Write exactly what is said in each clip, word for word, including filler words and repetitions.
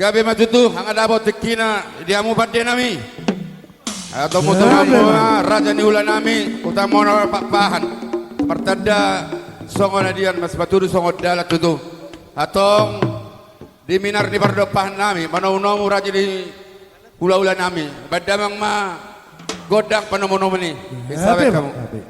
Gabe ma tutu, anggo dapot tingkina di hamu pande nami. Antong ma tutu, gabe ma, raja ni hula nami, utama na Pakpahan. Martanda songon adian, mas patudu songon dalan tutu. Antong di minar ni pardompahan nami, manomu-nomu raja ni hula-hula nami. Baen damang ma gondang panomu-nomu i. Bisa, gabe ma, gabe.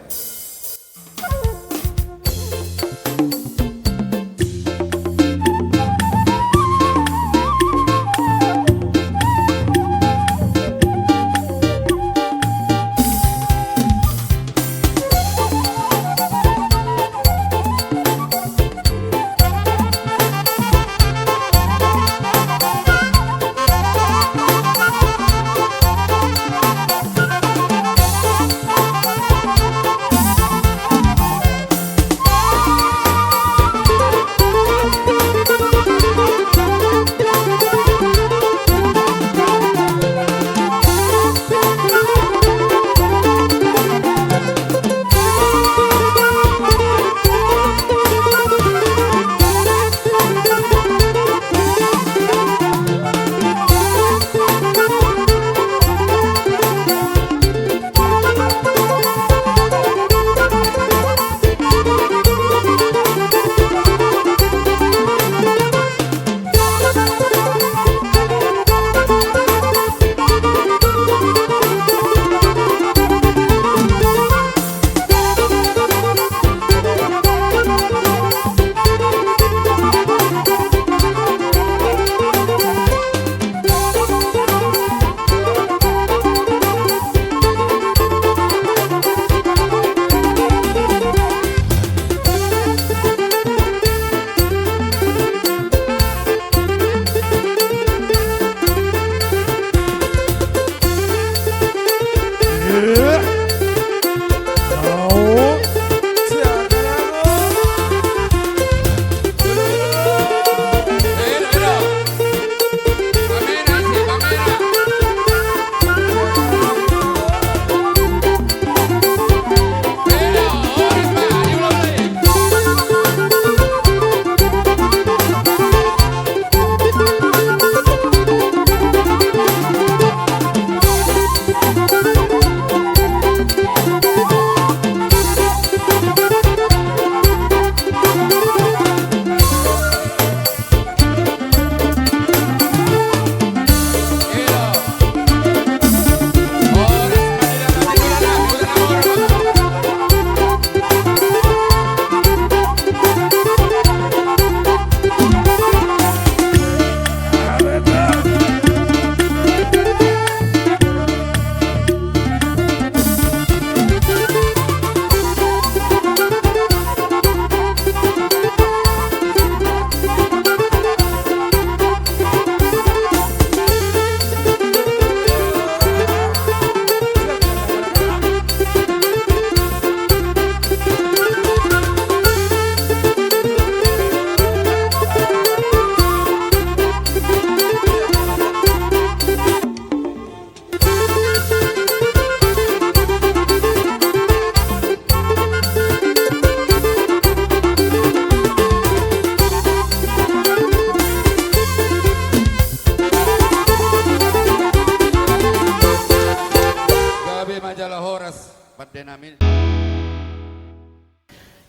Gabe ma jala horas, pande nami.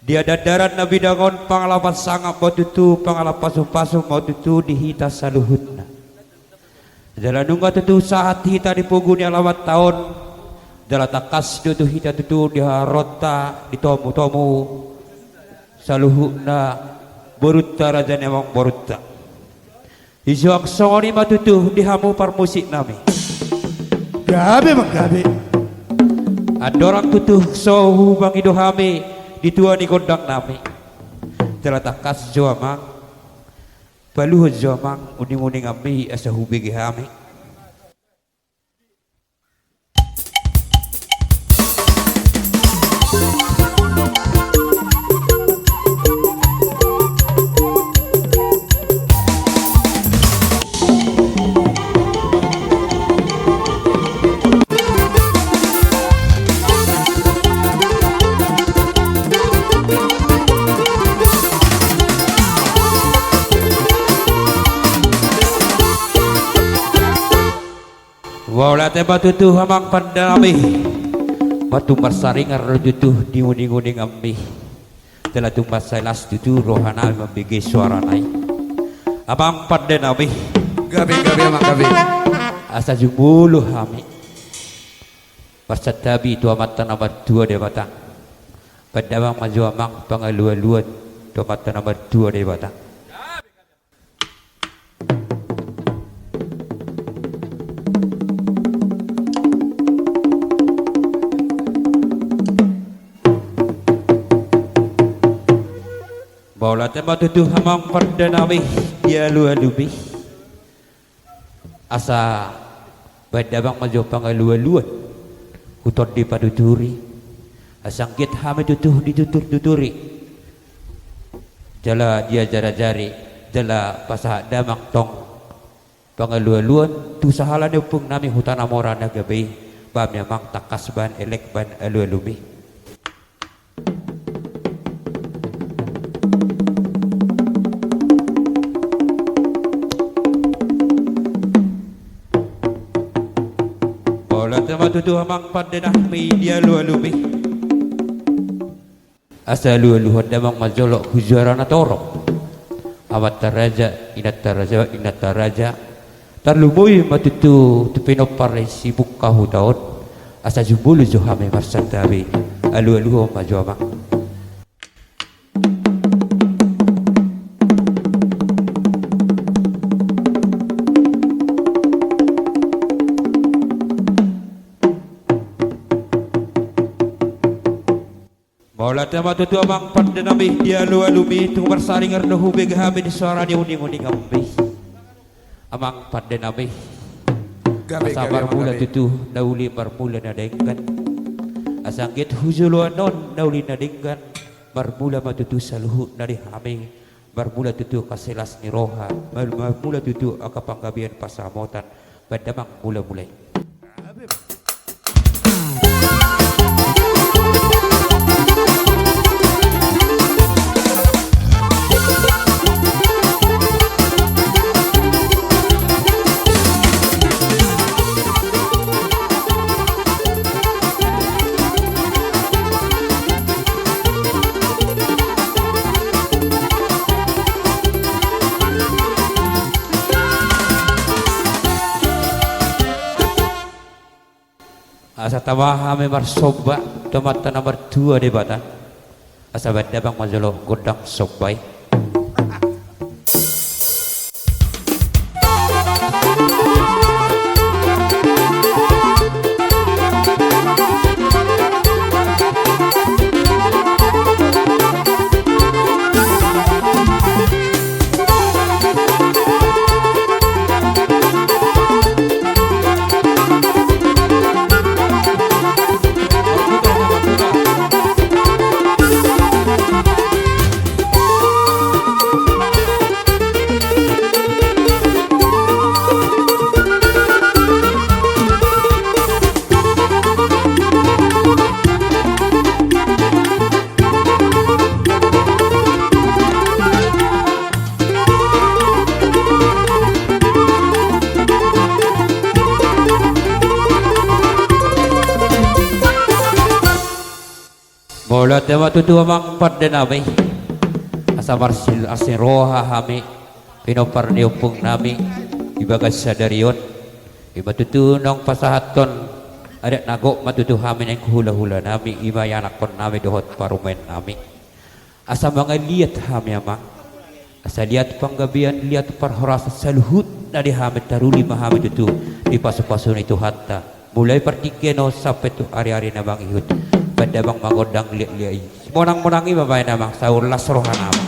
Di adat darat na bidang on, pangalapan sangap ma tutu, pangalapan pasupasu ma tutu di hita saluhutna. Jala nunga tutu sahat hita di pogu ni alamanta on, jala tangkas do tu hita tutu di haroronta di tomutomu saluhutna, borunta raja ni amangborunta. Ijoak songon i ma tutu di hamu parmusik nami. Gabe ma gabe. Andorang tutu so hubangi do hami di tua ni gondang nami, jala tangkas jo amang, paluhon jo amang uninguninganmi asa hubege hami. Ate ma tutu amang pande nami. Ba tung marsaringar do tutu di uninguninganmi. Jala tung mansai las tutu rohanami mambege soarana i. Amang pande nami. Gabe, gabe, amang, gabe. Asa jumolo hami marsantabi tu Amanta na martua Debata. Pandamang ma jo amang pangalualuan tu Amanta na martua Debata. Mauliate ma tutu amang pande nami di alualumi. Asa baen damang ma jo pangalualuan tu tondi panuturi. Asa anggiat hami tutu dituturnuturi jala diajarajari, jala pasahat damang tong pangalualuan tu sahala ni ompungnami Hutanamora na gabe i. Ba hami amang tangkas baen elek baen alualumi. Mauliate ma tutu amang pande nami di alualumi. Asa alualuhon damang ma jolo tu juara na torop. Amanta raja, inanta raja, inanta raja. Tarlumobi ma tutu tu pinompar ni si Bungka Huta on. Asa jumolo jo hami marsantabi. Alualuhon ma jo amang. Mauliate ma tutu amang pande nami di alualumi, tung marsaringar do hubege hami di soara ni uninguninganmi. Amang pande nami. Gabe, asa gabe, marmula tutu na uli marmula na denggan. Asa anggiat tu joloan on na uli na denggan marmula ma tutu saluhutna di hami. Marmula tutu angka silas ni roha, mar-, marmula tutu angka panggabean pansamotan. Baen damang mulamula i. Asa tama hami marsomba tu Amanta na martua Debata. Asa baen damang ma jolo gondang somba i. Mauliate ma tutu amang pande nami. Asa marsilas ni roha hami pinompar ni ompung nami di bagas sadari on. Ima tutu naung pasahathon adat na gok ma tutu hami nang hulahula nami, ima ianakhon nami dohot parumaen nami. Asa mangaliat hami amang. Asa liat panggabean, liat parhorasan saluhutna di hami, taruli ma hami tutu di pasupasu ni Tuhanta. Mulai partingkian on sampe tu ariari na mangihut. Baen damang ma gondang liatliat i. Monangmonang i ma baen amang, saur las roha nama.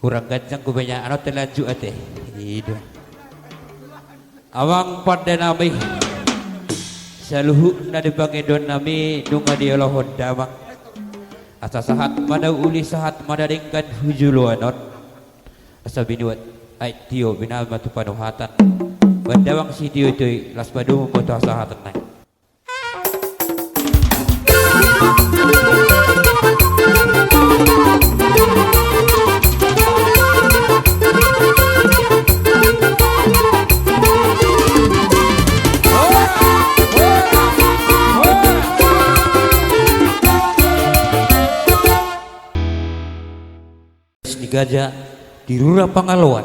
Kurang ganjang hubaen, anon ta lanjut ate. I do. Amang pande nami, saluhutna di pangidoan nami nunga dioloi damang. Asa sahat ma na uli, sahat ma na denggan tu joloan on. Asa binuat aek tio, binahen ma tu panuhatan. Baen damang sitiotio i, laos padomu ma tu hasahatan nai. Ni gaja di rura Pangaloan,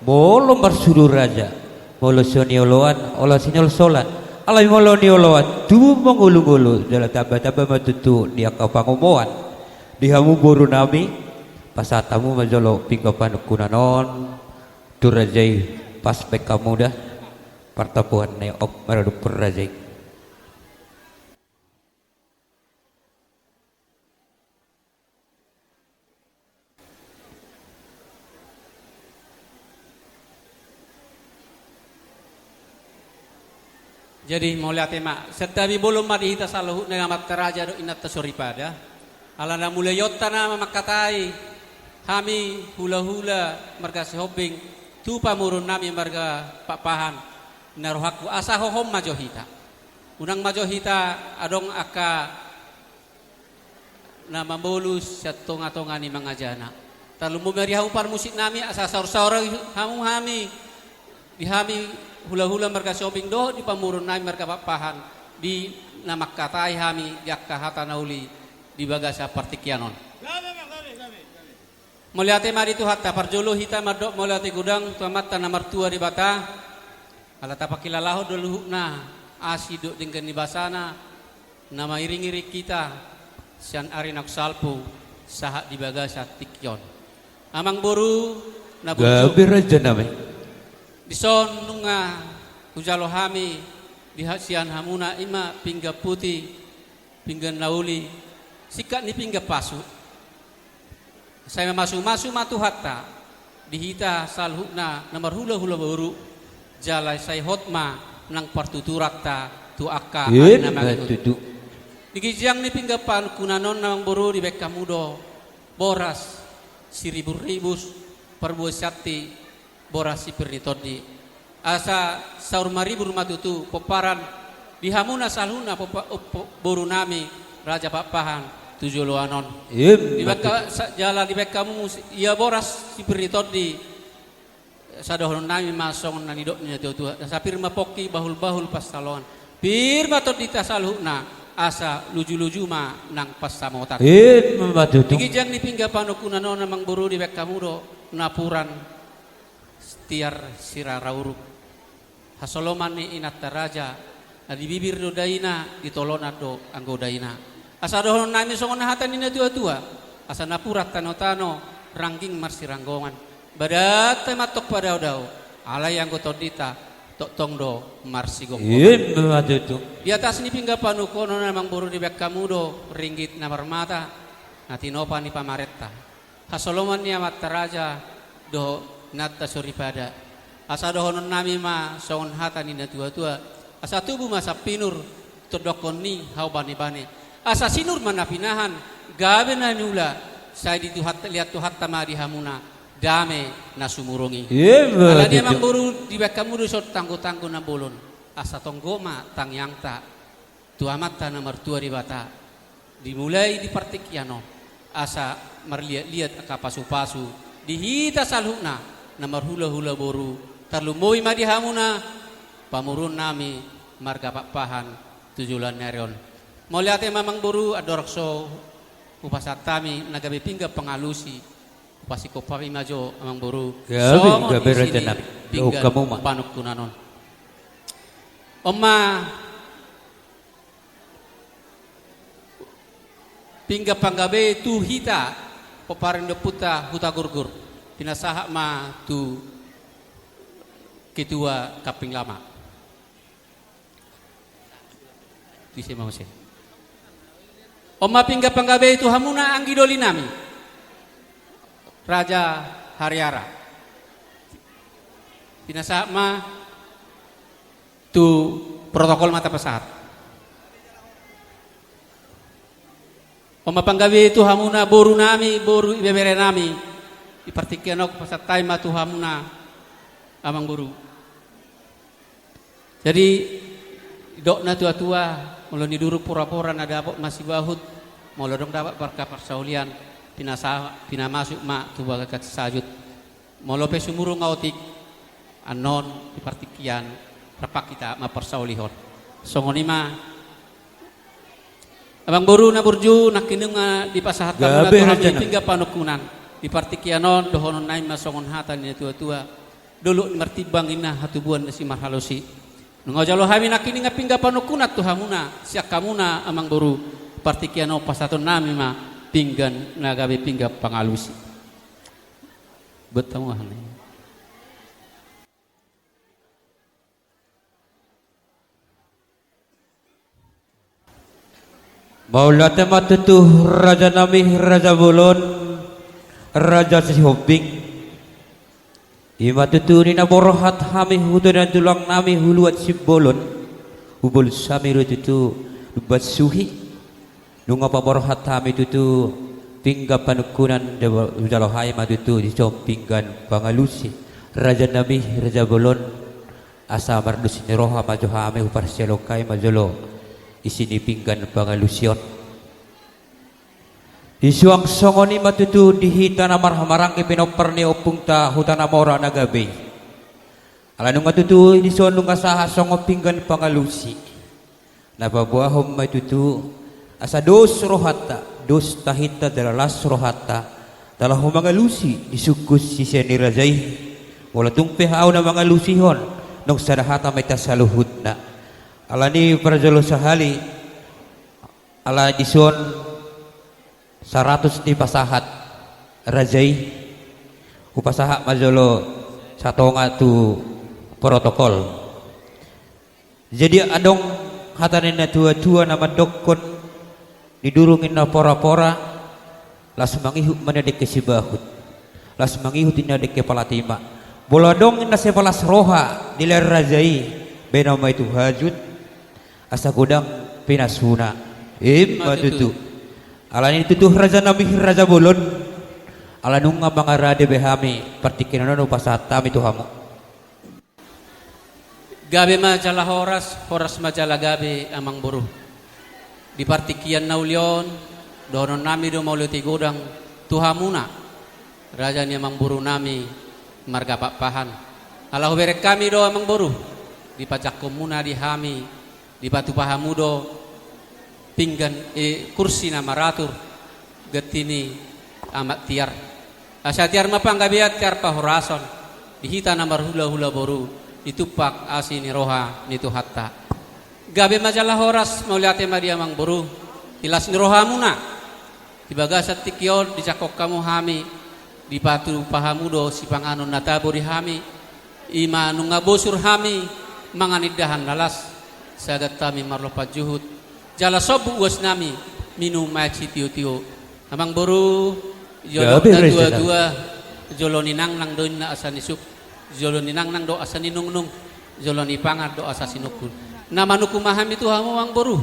molo marsudu raja, molo so nioloan, olo sinolsolan, alai molo nioloan, tubu mangolungolu, jala tambatamba ma tutu di angka pangomoan. Di hamu boru nami, pasahat hamu ma jolo pinggan panungkunan on tu raja i, pas baen hamu da partambuhan ni ompu maradophon raja i. Jadi mauliate ma, santabi bolon ma di hita saluhutna amanta raja dohot inanta soripada. Ala na mulaionta nama mangkatai hami hulahula marga Sihombing tu pamoruon nami marga Pakpahan, na rohangku asa hohom ma jo hita. Unang ma jo hita adong angka na mamolus sian tongatonga ni mangajana. Tarlumobi ma di hamu parmusik nami, asa saorsaor hamu hami, di hami hulahula marga Sihombing dohot di pamoruon nami marga Pakpahan, di na mangkatai hami di angka hata na uli di bagasan partingkian on. Mauliate ma di Tuhanta, parjolo hita mandok mauliate godang tu Amanta na martua Debata, ala tapangkilalahon do luhutna asi dohot denggan ni basana, na mangiringiring hita sian ari naung salpu sahat di bagasan tingki on. Amang boru na burju, gabe raja nami, dison nunga hujalo hami di ha-, sian hamuna i ma pinggan puti, pinggan na uli, singkat ni pinggan pasu. Sai mamasumasu ma Tuhanta di hita saluhutna na marhulahula boru, jala sai hot ma nang partuturanta tu angka ari na mangihut. Di ginjang ni pinggan panungkunan on, amang boru, dibaen hamu do boras siriburribus, parbue santi, boras sipir ni tondi. Asa saur maribur ma tutu pomparan di hamuna saluhutna pompa-, po-, boru nami Raja Pakpahan tu joloan on. Dibaen ha-, sa-, jala dibaen hamu mus-, ia boras sipir ni tondi, asa dohonon nami ma songon na nidok ni natuatua: Asa pir ma pongki, bahulbahul pansalongan, pir ma tondinta saluhutna, asa lujuluju ma nang pansamotan. Di ginjang ni pinggan panungkunan on, amang boru, dibaen hamu do napuran tiar sirara uruk. Hasoloman ni inanta raja, na di bibir do daina, di tolonan do anggo daina. Asa dohonon nami songon hata ni natuatua: Asa napuran tanotano, rangging marsiranggongan, badanta ma tong padaodao, alai anggo tondinta tongtong do marsigomgoman. Di atas ni pinggan panungkunan on, amang boru, dibaen hamu do ringgit na marmata, na tinopa ni pamarenta, hasoloman ni amanta raja dohot inanta soripada. Asa dohonon nami ma songon hata ni natuatua: Asa tubu ma sampinur, tondokkon ni hau banebane, asa sinur ma na pinahan, gabe na niula, sai dilihat Tuhanta ma di hamuna dame na sumurung i. Alani, amang boru, dibaen hamu do dison tanggotanggo na bolon, asa tonggo ma tangiangta tu Amanta na martua Debata, dimulai di partingkian on, asa marliatliat angka pasupasu di hita saluhutna na marhulahula boru, tarlumobi ma di hamuna pamoruon nami marga Pakpahan tu joloan ni ari on. Mauliate ma, amang boru, andorang so hupasahat hami na gabe pinggan pangalusi, hupasingkop hami ma jo, amang boru, songon isi ni pinggan panungkunan on. On ma pinggan panggabean tu hita pomparan ni ompunta Hutagurgur, pinasahat ma tu Ketua Kambing Lama. Tu ise ma muse? On ma pinggan panggabean tu hamuna anggi doli nami, Raja hariara. Pinasahat ma tu protokol ma tapasahat. On ma panggabean tu hamuna boru nami, boru ibebere nami. Di partingkian on hupasahat hami ma tu hamuna amang boru. Jadi, didok natuatua, molo nidurung porapora na dapot ma sibahut, molo adong dapot marga parsaulian, pinasa-, pinamasuk ma tu bagasan sisajut. Molo pe sumurung otik, annon di partingkian, rap hita maparsaulihon. Songon i ma, amang boru na burju, nangkining nunga dipasahat hamu ma tu hami pinggan panungkunan. Di partingkian on, dohonon nami ma songon hata ni natuatua. Dolok ni martimbang ninna, hatubuan ni simarhalosi. Nunga hujalo hami nangkining pinggan panungkunan tu hamuna, sian hamuna amang boru. Partingkian on pasahaton nami ma pinggan na gabe pinggan pangalusi. Buat tamu ahli. Mauliate ma tutu raja nami, raja bolon, raja Sihombing. I ma tutu ninna borhat hami tu tulang nami Huluan Simbolon. Hubolus hami do tutu Lumban Suhi. Nunga paborhat hami tutu pinggan panungkunan, hujalo hami ma tutu dison pinggan pangalusi. Raja nami, raja bolon. Asa mardos ni roha ma jo hami huparsialohon hami ma jolo isi ni pinggan pangalusi on. Di suang songon i ma tutu di hita na marhahamaranggi pinompar ni ompungta Huta Namora na gabe i. Ala nunga tutu dison nunga sahat songon pinggan pangalusi. Na paboahon ma i tutu, asa dos rohanta, dos tahinta jala las rohanta, jala ho mangalusi di sungkun sise ni raja i. Molo tung pe ahu na mangalusihon, naung sada hata ma hita saluhutna. Alani parjolo sahali, ala dison saratus dipasahat raja i, hupasahat ma jolo satonga tu protokol. Jadi adong hata ni natuatua na mandokkon, didurung ninna porapora, las mangihut ma ninna dengke sibahut, las mangihut ninna dengke palatima. Molo adong ninna sipalas roha di lae ni raja i, bahenon ma i tu hajut, asa godang pinasuna. I ma tutu. Alani tutu raja nami, raja bolon, ala nunga mangarade be hami, partingkian on hupasahat hami tu hamu. Gabe ma jala horas, horas ma jala gabe amang boru. Di partingkian na uli on, dohonon nami do mauliate godang tu hamuna, raja ni amang boru nami marga Pakpahan. Ala hubereng hami do amang boru, dipanjangkonmuna di hami, dipatupa hamu do pinggan, eh, kursi na maratur, ganti ni amak tiar. Asa tiar ma panggabean, tiar pahorason, di hita na marhulahula boru, ditumpak asi ni roha ni Tuhanta. Gabe ma jala horas, mauliate ma di amang boru, di las ni rohamuna. Di bagasan tingki on dijangkon hamu hami, dipatupa hamu do sipanganon na tabo di hami, i ma nunga bosur hami mangan indahan na las, sagat hami marlompan juhut, jala sombu uas nami minum aek sitiotio. Amang boru, jolo natuatua, jolo ninangnang do ninna asa nisuk, jolo ninangnang do asa ninungnung, jolo nipangan do asa sinungkun. Na manungkun ma hami tu hamu amang boru,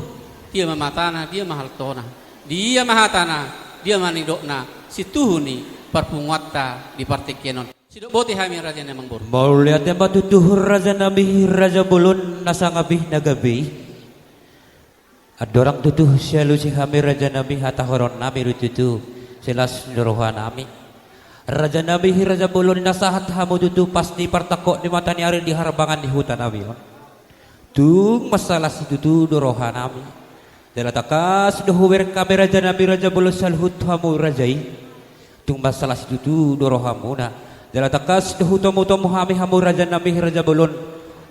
dia ma matana, dia ma haltona, dia ma hatana, dia ma nidokna, sintuhu ni parpunguanta di partingkian on. Sidok boti hami raja ni amang boru. Mauliate ma tutu raja nami, raja bolon, na sangap i na gabe i. Andorang tutu sialusi hami raja nami, hatahonon nami do tutu silas ni roha nami. Raja nami, raja bolon, na sahat hamu tutu pas ni partangkok ni mata ni ari di harbangan ni huta nami on. Tung mansai las situtu do roha nami. Jala tangkas do hubereng hami raja nami, raja bolon, saluhut tu hamu raja i. Tung mansai las situtu do rohamuna. Jala tangkas do hutomutomu hami hamu raja nami, raja bolon,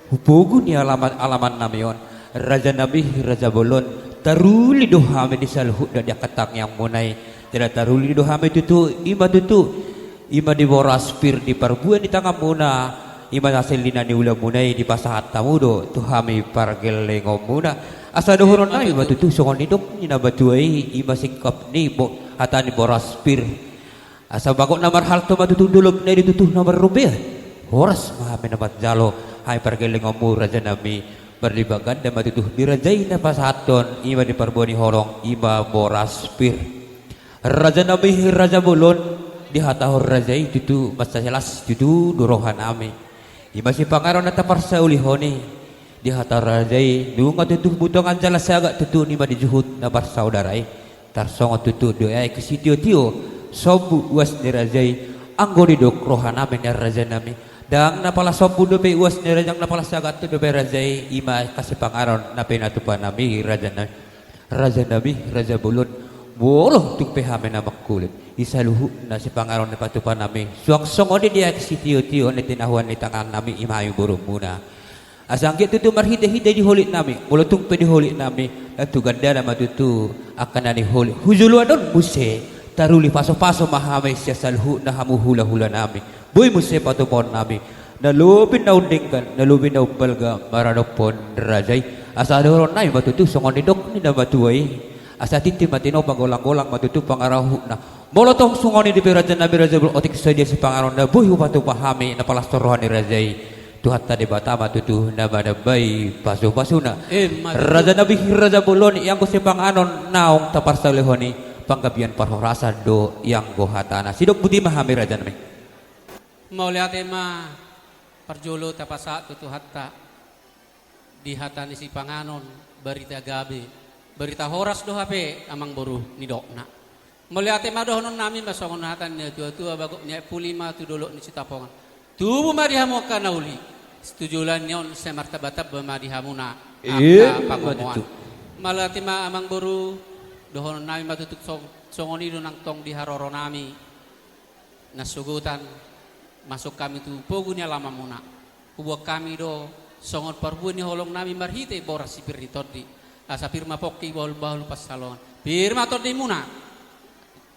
hu pogu ni alaman, alaman nami on. Raja nami, raja bolon, taruli do hami di saluhutna di angka tangiangmuna i. Jala taruli do hami tutu, i ma tutu, i ma di boras pir di parbue ni tanganmuna, i ma hasil ni na niulamuna i dipasahat hamu do tu hami pargellengonmuna. Asa dohonon nami ma tutu songon nidok ni na matua i, i ma singkop ni bo-, hata ni boras pir. Asa bagot na marhalto ma tutu dolok na i di tutu na marrobean. Horas ma hami na manjalo, hami pargellengonmu raja nami. Marlipat ganda ma tutu di raja i na pasahathon, i ma di parbue ni holong, i ma boras pir. Raja nami, raja bolon, dihatahon raja i tutu mansai las tutu do roha nami. I ma sipanganon na taparsaulihon i, dihatahon raja i, nunga tutu butongan jala sagat tutu i ma di juhut na parsaudara i. Tarsongon tutu do aek sitiotio, sombu uas ni raja i, anggo didok roha nami na raja nami. Ndang na pala sombu dope uas ni raja, ndang na pala sagat dope raja i, i ma angka sipanganon na pinatupa nami raja nami. Raja nami, raja bolon, molo tung pe hami na mangkulit, i saluhutna sipanganon na patupa nami, suang songon i di aek sitiotio na tinahuan ni tangan nami, i ma hami borumuna. Asa anggiat tutu marhitehite di holit nami, molo tung pe di holit nami, ndang tu gandana ma tutu angka na niholit. Hujoloan on muse, taruli pasupasu ma hami sian saluhutna hamu hulahula nami. Boi muse patupaon nami, na lobi na umdenggan, na lobi na umbalga maradophon raja i. Asa dohonon nami ma tutu songon nidok ni na matua i. Asa tintin ma tinopa, golanggolang ma tutu pangarahutna. Molo tong songon i dope raja nami, raja bolon, otik sadia sipanganon na boi hupatupa hami na palas tu roha ni raja i, Tuhanta Debata ma tutu na manambai pasupasuna. Emma tutu. Raja nami, raja bolon, i anggo sipanganon naung taparsaulihon i, panggabean parhorasan do i anggo hatana. Sidok boti ma hami raja nami. Mauliate ma. Parjolo tapasahat tu Tuhanta di hata ni sipanganon, barita gabe, barita horas do hape amangboru nidokna. Mauliate ma dohonon nami ma songon hata ni natuatua, bagot ni aek puli ma tu dolok ni Sitapongan. Tubu ma di hamu angka na uli, tu joloan ni on sai martambatamba ma di hamuna angka pangomoan. Emma tutu. Mauliate ma amangboru, dohonon nami ma tutu song-, songon i do nang tong di haroro nami. Nasogotan masuk hami tu pogu ni alamanmuna. Huboan hami do songon parbue ni holong nami marhite boras si pir ni tondi. Asa pir ma pongki, bahulbahul pansalongan, pir ma tondimuna.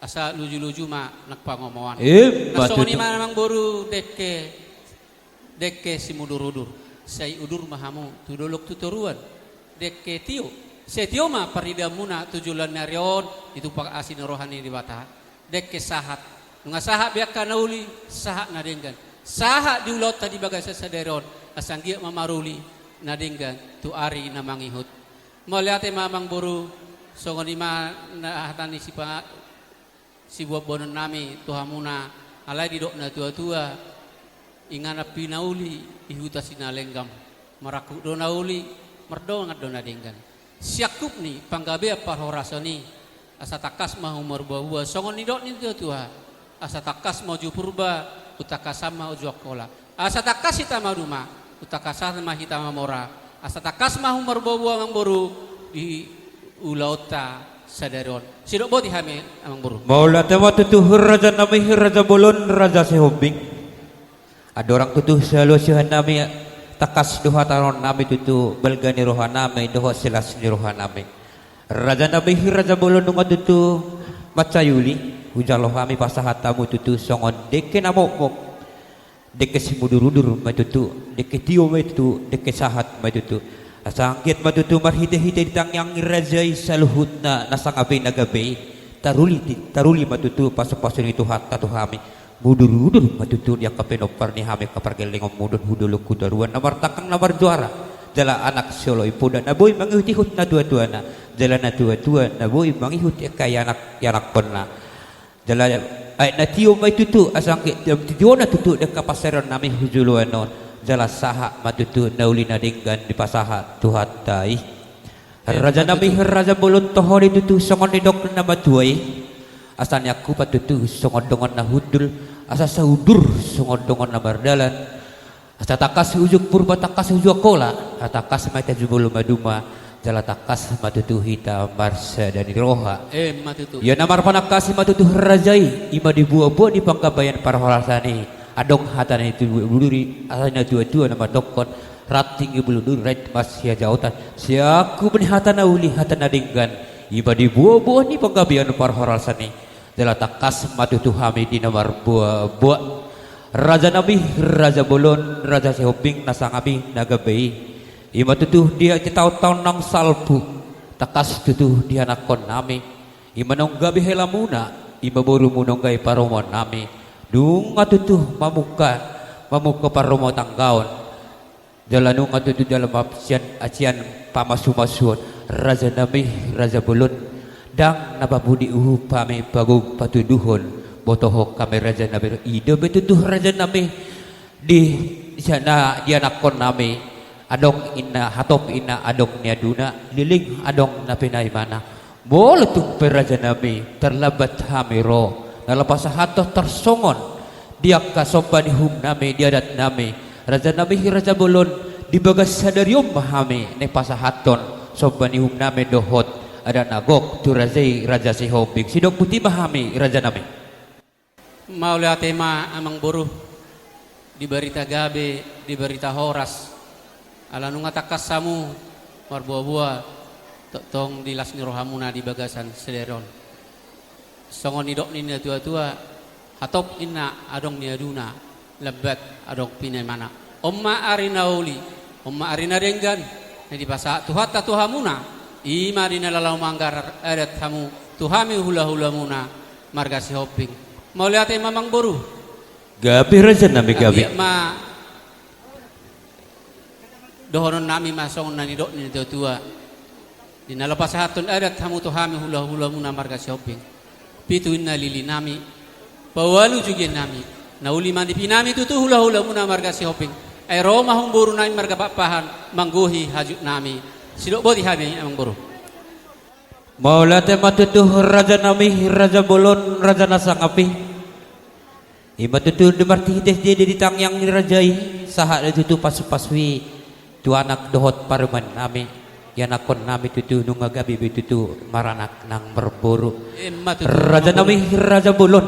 Asa lujuluju ma nang pangomoan. Emma tutu. Na songon i ma amangboru, dengke, dengke simudurudur, sai udur ma hamu tu dolok tu toruan. Dengke tio, sai tio ma paridaanmuna tu joloan ni ari on, ditumpak asi ni roha ni Debata. Dengke sahat, nunga sahat be angka na uli, sahat na denggan, sahat di ulaonta di bagasan sadari on, asa anggiat ma maruli na denggan tu ari na mangihut. Mauliate ma amangboru, songon i ma na hata ni sipa-, sibuanboanon nami tu hamuna, alai didok natuatua, inganan pinauli di huta Sinalenggam, marangkup do na uli, mardongan do na denggan. Siangkup ni panggabean parhorasan i, asa tangkas ma hamu marbuabua songon nidok ni natuatua, asa tangkas ma uju Purba, umtangkasan ma uju Angkola. Asa tangkas hita maduma, umtangkasan ma hita mamora. Asa tangkas ma hamu marbuabua amangboru di ulaonta sadari on. Sidok boti hami amangboru. Mauliate ma tutu raja nami, raja bolon, raja Sihombing. Andorang tutu saluhutna nami, tangkas do hatahonon nami tutu balga ni roha nami dohot silas ni roha nami. Raja nami, raja bolon, nunga tutu mansai uli hujalo hami pasahat hamu tutu songon dengke na mokmok. Dengke simudurudur ma i tutu, dengke tio ma i tutu, dengke sahat ma i tutu. Asa anggiat ma tutu marhitehite ditangiangi raja i saluhutna na sangap i na gabe i, taruli, taruli ma tutu pasupasu ni Tuhanta tu hami. Mudurudur ma tutu di angka pinompar ni hami angka pargellengonmuna dohot hu dolok hu toruan na martangkang na marjuara. Jala anak sioloi poda na boi mangihutihut natuatuana. Jala natuatua na boi mangihut angka ianakkonna. Jala aek na tio ma i tutu, asa anggiat tiona tutu di angka pansarion nami hujoloan on. Jala sahat ma tutu na uli na denggan dipasahat Tuhanta i. Raja nami, raja bolon, toho do i tutu songon nidok na matua i. Asa niangkupan tutu songon dongan na hundul, asa saudur songon dongan na mardalan. Asa tangkas uju Purba, tangkas uju Angkola, asa tangkas ma hita jumolo maduma, jala tangkas ma tutu hita marsada ni roha. Emma tutu. Ia na marpanangkasi ma tutu raja i, i ma di buabua ni panggabean parhorasan i. Adong hata ni natuatua, asa ni natuatua na mandokkon, ranting ni bulu duri rap ma sihajaotan. Siangkup ni hata na uli, hata na denggan, i ma di buabua ni panggabean parhorasan i. Jala tangkas ma tutu hami di na marboaboa. Raja nami, raja bolon, raja Sihombing na sangap i na gabe i. I ma tutu di taontaon naung salpu. Tangkas tutu di ianakkon nami. I ma naung gabe helamuna. Ima borumu nunga i parumaennami, nunga tutu mamungka, mamungka parrumatanggaon. Jala nunga tutu jala masian, asian pamasumasuon, rajanami, raja bolon. Ndang na papudi uhum hami pagogo patuduhon, botohon hami rajanami, i do be tutu rajanami. Di sian na di anakkonnami, adong inna hatop inna adong niaduna, leleng adong na pinaimana. Molo tung pe rajanami, tarlambat hami ro, na laho pasahathon tarsongon di angka somba ni uhumnami, di adatnami, rajanami, raja bolon, di bagas sadari on ma hami naeng pasahathon somba ni uhumnami dohot adat na gok tu raja i, Raja Sihombing. Sidok boti ma hami rajanami. Mauliate ma amangboru, di barita gabe, di barita horas. Ala nunga tangkas hamu marboaboa, tongtong di las ni rohamuna di bagasan sadari on. Songon nidok ni natuatua, hatop inna adong niaduna, lambat adong pinaimana. On ma ari na uli, on ma ari na denggan, na dipasahat Tuhanta tu hamuna, i ma di na laho manggarar adat hamu tu hami hulahulamuna marga Sihombing. Mauliate ma amangboru. Gabe rajanami, gabe. Gabe ma. Dohononnami ma songon na nidok ni natuatua. Di na laho pasahathon adat hamu tu hami hulahulamuna marga Sihombing. Pitu inna lilinami, paualu jugianami, na uli ma nipinami tutu hulahulamuna marga Sihombing. Ai ro ma umborunami marga Pakpahan manggohi hajutnami. Sidok boti hami amangboru. Mauliate ma tutu rajanami, raja bolon, raja na sangap i. Ima tutu di marhite-hite di tangiang ni raja i, sahat do tutu pasupasu i tu anak dohot parumaennami, ianakkonnami tutu nunga gabe be tutu maranak nang marboru. Ima tutu. Rajanami, raja bolon.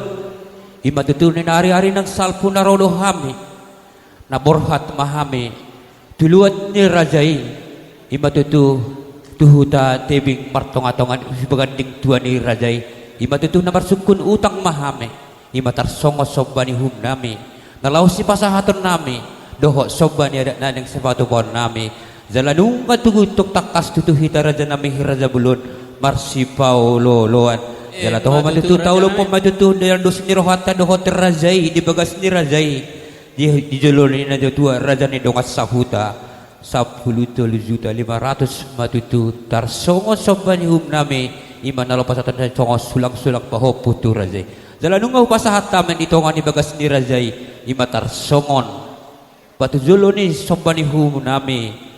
Ima tutu di na ariari nang salpu na ro do hami, na borhat ma hami tu luat ni raja i, ima tutu tu huta Tebing martongatonga ni baganding tua ni raja i, ima tutu na marsungkun utang ma hami, ima tarsongon somba ni uhumnami na laho sipasahatonnami dohot somba ni adat na naeng sipatupaonnami. Jala nunga tutu tangkas tutu hita rajanami, raja bolon, marsipaolooloan. Jala toho ma tutu taolophon ma tutu dalan dos ni rohanta dohot raja i di bagas ni raja i. Di, di jolo ni natuatua, raja ni dongan sahuta, sampulu tolu juta lima ratus ma tutu tarsongon somba ni uhumnami, ima na laho pasahaton songon sulang-sulang pahompu tu raja i. Jala nunga hupasahat hami di tonga ni bagas ni raja i, ima tarsongon patujolo ni somba ni uhumnami.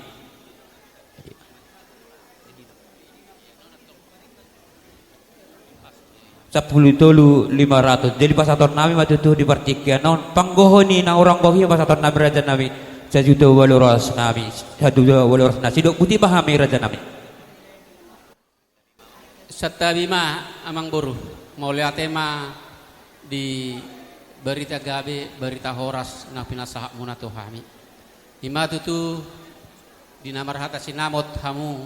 Sampulu tolu lima ratus. Jadi pasahatonnami ma tutu di partingkian on, panggohi ni na hurang gohi pasahatonnami rajanami, sajuta ualu ratus nami, sajuta ualu ratus na. Sidok boti ma hami rajanami. Santabi ma amangboru, mauliate ma di barita gabe, barita horas na pinasahatmuna tu hami. Ima tutu di na marhata sinamot hamu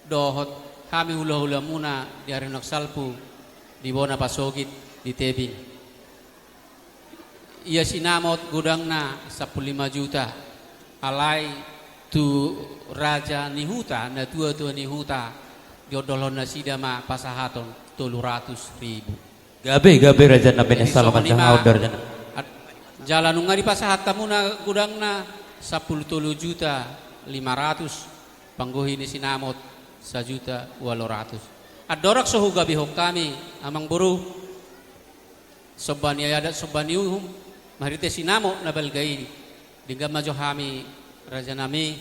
dohot hami hulahulamuna di ari na salpu di bona pasogit di Tebing. Ia sinamot godangna sampulu lima juta, alai tu raja ni huta, natuatua ni huta, diondolhon nasida ma pasahaton tolu ratus ribu. Gabe, gabe rajanami. Jadi, salam songon i ma, jala nunga dipasahat hamuna godangna sampulu tolu juta lima ratus, panggohi ni sinamot sajuta ualu ratus. Andorang so hugabehon hami, amangboru, somba ni adat, somba ni uhum, marhite sinamot na balga i, denggan ma jo hami, rajanami,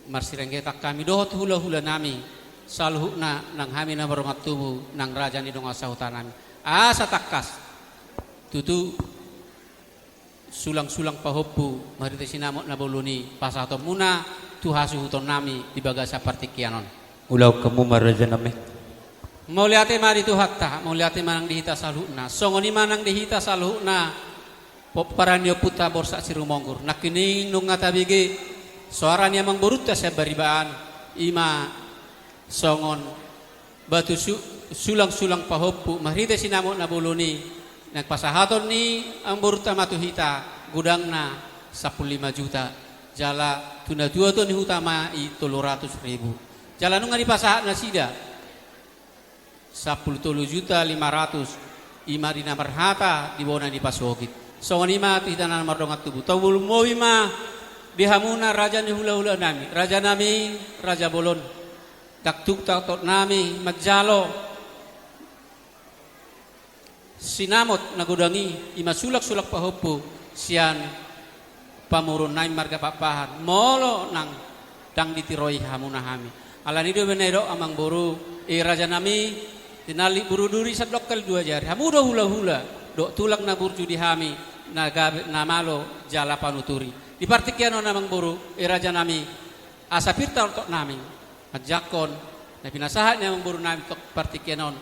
marsirenggetan hami dohot hulahulanami saluhutna, nang hami na mardongan tubu, nang raja ni dongan sahutanami. Asa tangkas tutu sulang-sulang pahompu marhite sinamot na bolon i pasahatonmuna tu hasuhutonnami di bagasan partingkian on. Ulaon hamu ma, rajanami. Mauliate ma di Tuhanta, mauliate ma nang di hita saluhutna. Songon i ma nang di hita saluhutna, pomparan ni ompunta Borsak Sirumonggur. Nangkining nunga tabege soara ni amangborunta sian Baribaan, ima songon batu su-, sulang-sulang pahompu marhite sinamot na bolon i, naeng pasahaton ni amangborunta ma tu hita godangna sampulu lima juta, jala tu natuatua ni huta ma i tolu ratus ribu. Jala nunga dipasahat nasida Sampulu tolu juta lima ratus, i ma di na marhata di bona ni pasogit. Songon i ma tu hita na mardongan tubu. Tolu lumobi ma di hamuna raja ni hulahula nami, raja nami, raja bolon. Ndang tuk taotnami manjalo sinamot na godang i, i ma sulak-sulak pahompu sian pamoruon nami marga Pakpahan, molo nang ndang ditiroi hamuna hami. Alani do bena i do amang boru, e raja nami, tinallik buru duri sandok kali dua jari. Hamu do hulahula dohot tulang na burju di hami, na gabe na malo jala panuturi. Di partingkian on amang boru, e raja nami, asa pir taotnami manjangkon na pinasahat ni amang boru nami tu partingkian on,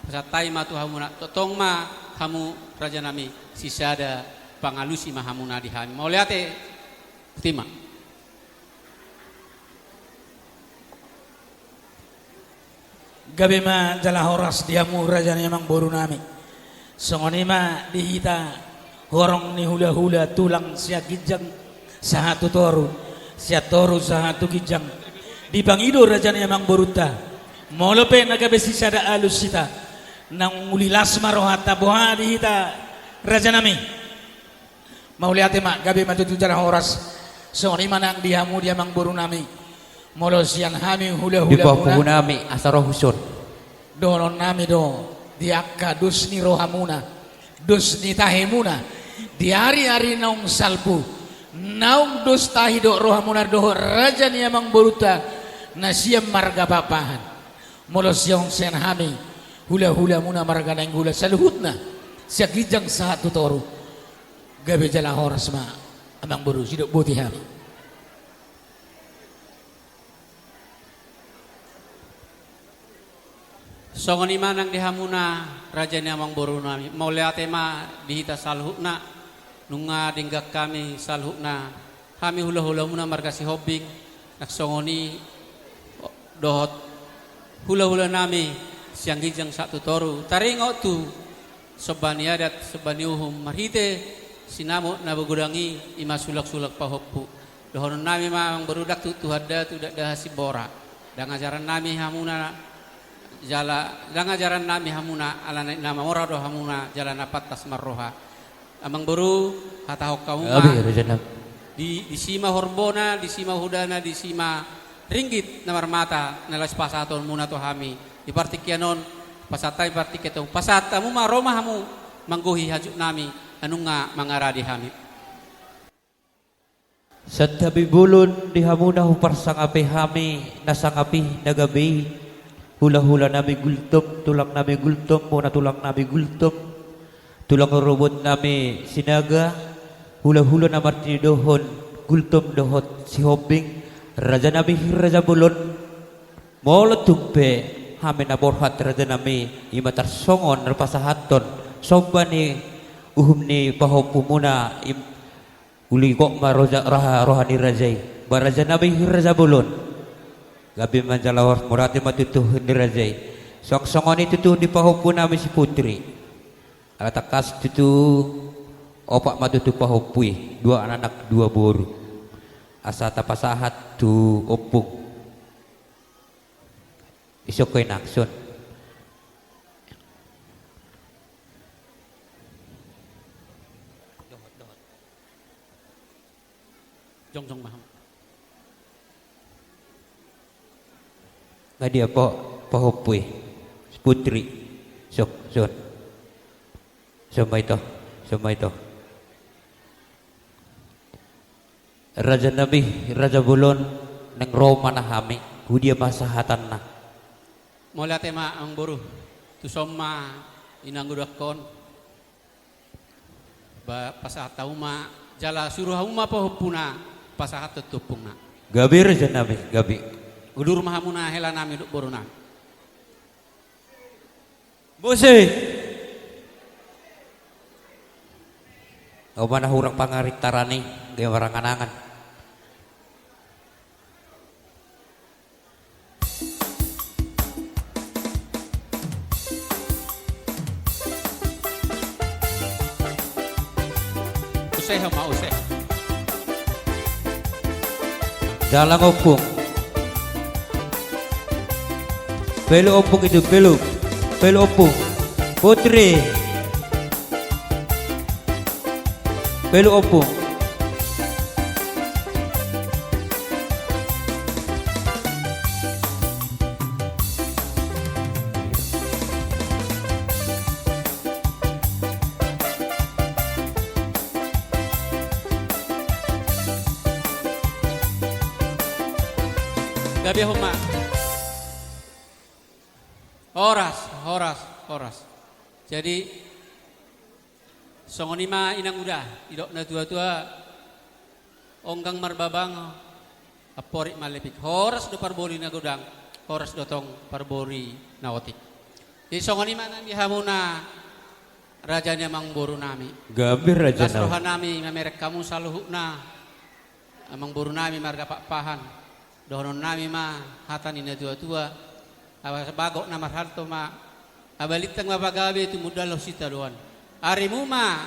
pasahat hami ma tu hamuna, tongtong ma hamu raja nami sisada pangalusi ma hamuna di hami. Mauliate. Botima. Gabe ma jala horas di hamu raja ni amang boru nami. Songon i ma di hita horong ni hulahula tulang sian ginjang sahat tu toru, sian toru sahat tu ginjang. Dipangido raja ni amang borunta, molo pe na gabe sisada alus hita, naung uli las ma rohanta, boha di hita raja nami. Mauliate ma, gabe ma tutu jala horas. Songon i ma nang di hamu di amang boru nami. Molo sian hami hulahula muna, di pahompu nami asa ro huson. Dohonon nami do di angka dos ni rohamuna, dos ni tahemuna, di ari-ari naung salpu, naung dos tahi dohot rohamuna dohot raja ni amang borunta na sian marga Pakpahan. Molo sian, sian hami hulahula muna marga Nainggolan saluhutna, sian ginjang sahat tu toru. Gabe jala horas ma amang boru, sidok boti hami. Songon i ma nang di hamuna raja ni amang boru nami. Mauliate ma di hita saluhutna, nunga denggan hami saluhutna, hami hulahula muna marga Sihombing, nang songon i dohot hulahula nami sian ginjang sahat tu toru. Taringot tu somba ni adat, somba ni uhum, marhite sinamot na godang i, i ma sulak-sulak pahompu. Dohonon nami ma amang boru, ndang tu, tu handa tu dakdahan simbora. Ndang ajaran nami hamuna jala, ndang ajaran nami hamuna, alana na mamora do hamuna jala na pantas marroha. Amang boru, hatahon hamu ma. Gabe, raja nami. Di, disi ma horbona, disi ma hudana, disi ma ringgit na marmata na laos pasahaton muna tu hami. Di partingkian on, pasahat hami partingkian on, pasahat hamu ma, ro ma hamu manggohi hajut nami, nunga mangaradi hami. Santabi bolon di hamu na huparsangapi hami, na sangap i na gabe i, hulahula nami Gultom, tulang nami Gultom, bona tulang nami Gultom, tulang rorobot nami Sinaga, hulahula na martinodohon Gultom dohot Sihombing, raja nami raja bolon. Molo tung pe hami na borhat raja nami, i ma tarsongon na pasahathon somba ni uhum ni pahompu muna, i ma uli gok ma roja, roha, roha ni raja i. Ba raja nami raja bolon, gabe ma jala horas, mauliate ma tutu ni raja i. Suang songon i tutu di pahompu nami si Putri. Ala tangkas tutu opat ma tutu pahompu i, dua anak dua boru. Asa tapasahat tu ompung. Isok ko inakson. Jongjong ma. Nga dia po, pahompu i? Putri. Sok, son. Son ma ito, son ma ito. Raja nami, raja bolon, naeng ro ma na hami, tu dia ma sahatanna. Mauliate ma amang boru, tu son ma inang godangkon. Ba pasahat hamu ma, jala suru hamu ma pahompuna pasahat tu ompungna. Gabe raja nami, gabe. Udur ma hamuna hela nami dohot boru nami. Muse. Au ma na hurang pangarintaran i, gabe marangan-angan. Use ma, use. Dalang ompung. Pelu ompung itu, pelu. Paeluk ompu. Putri. Paeluk ompu. Gabe hamu ma. Horas, horas, horas. Jadi, songon i ma inang uda, didok na tua-tua, onggang marbabang, amporik malipik. Horas do parboli na godang, horas do tong parboli na otik. Jadi songon i ma nang di hamuna raja ni amangboru nami. Gabe raja nami. Las roha nami mamereng hamu saluhutna. Amangboru nami marga Pakpahan, dohonon nami ma hata ni na tua-tua, aba bagot na marhalto ma, aba lintang ma pagabe tumundalhon sitadoan. Arimu ma,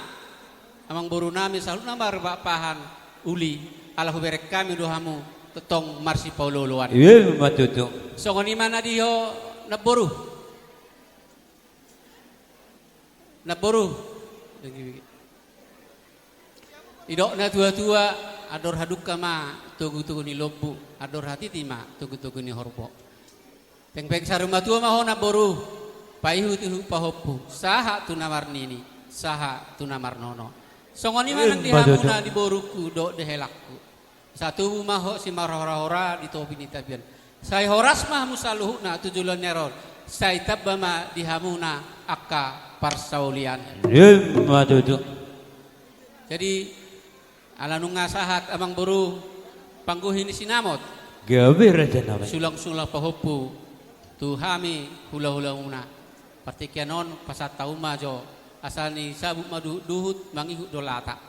amangboru nami saluhutna marga Pakpahan, uli, ala hubereng hami do hamu, tongtong marsipaolo-oloan. Ima tutu. Songon i ma na di ho namboru. Namboru. Didok na tua-tua, andor hadungka ma togu-togu ni lombu, andor hatiti ma togu-togu ni horbo. Pengpeng saur matua ma ho namboru, paihut-ihut pahompu, sahat tu na marnini, sahat tu na marnono. Songon i ma nang di hamuna di borungku dohot di helangku. Sai tubu ma ho simarhora-hora di topi ni tapian. Sai horas ma hamu saluhutna tu joloan ni ari on. Sai tamba ma di hamuna angka parsaulian. Ima tutu. Jadi, ala nunga sahat amangboru pangguhi ni sinamot. Gabe raja nami. Sulang-sulang pahompu tu hami hula-hulamuna. Partingkian on pasahat hamu ma jo. Asa ni sabut ma duhut-duhut mangihut do lata.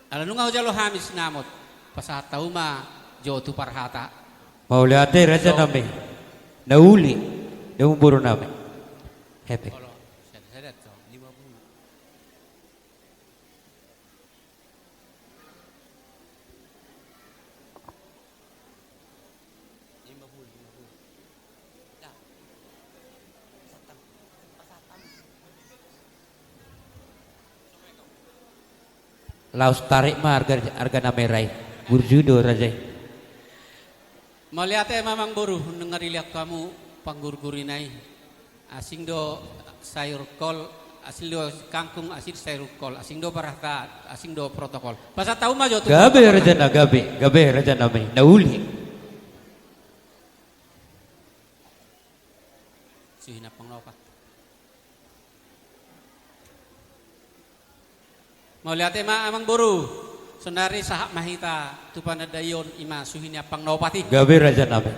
Ala nunga hujalo hami sinamot, pasahat hamu ma jo tu parhata. Mauliate raja nami. Na uli, damu boru nami. Hepeng. Laos tarik ma arga, arga na merah i. Burju do raja i. Mauliate ma amangboru, nunga dilehon hamu panggurgurina i. Asing do sayur kol, asing do kangkung, asing sayur kol, asing do parhata, asing do protokol. Pasahat hamu ma jo tu. Gabe raja na, gabe, gabe raja nami. Na uli. Suhi ni ampang na opat. Mauliate ma amangboru. Sonari sahat ma hita tu panandaion, ima suhi ni ampang na opat i. Gabe raja nami.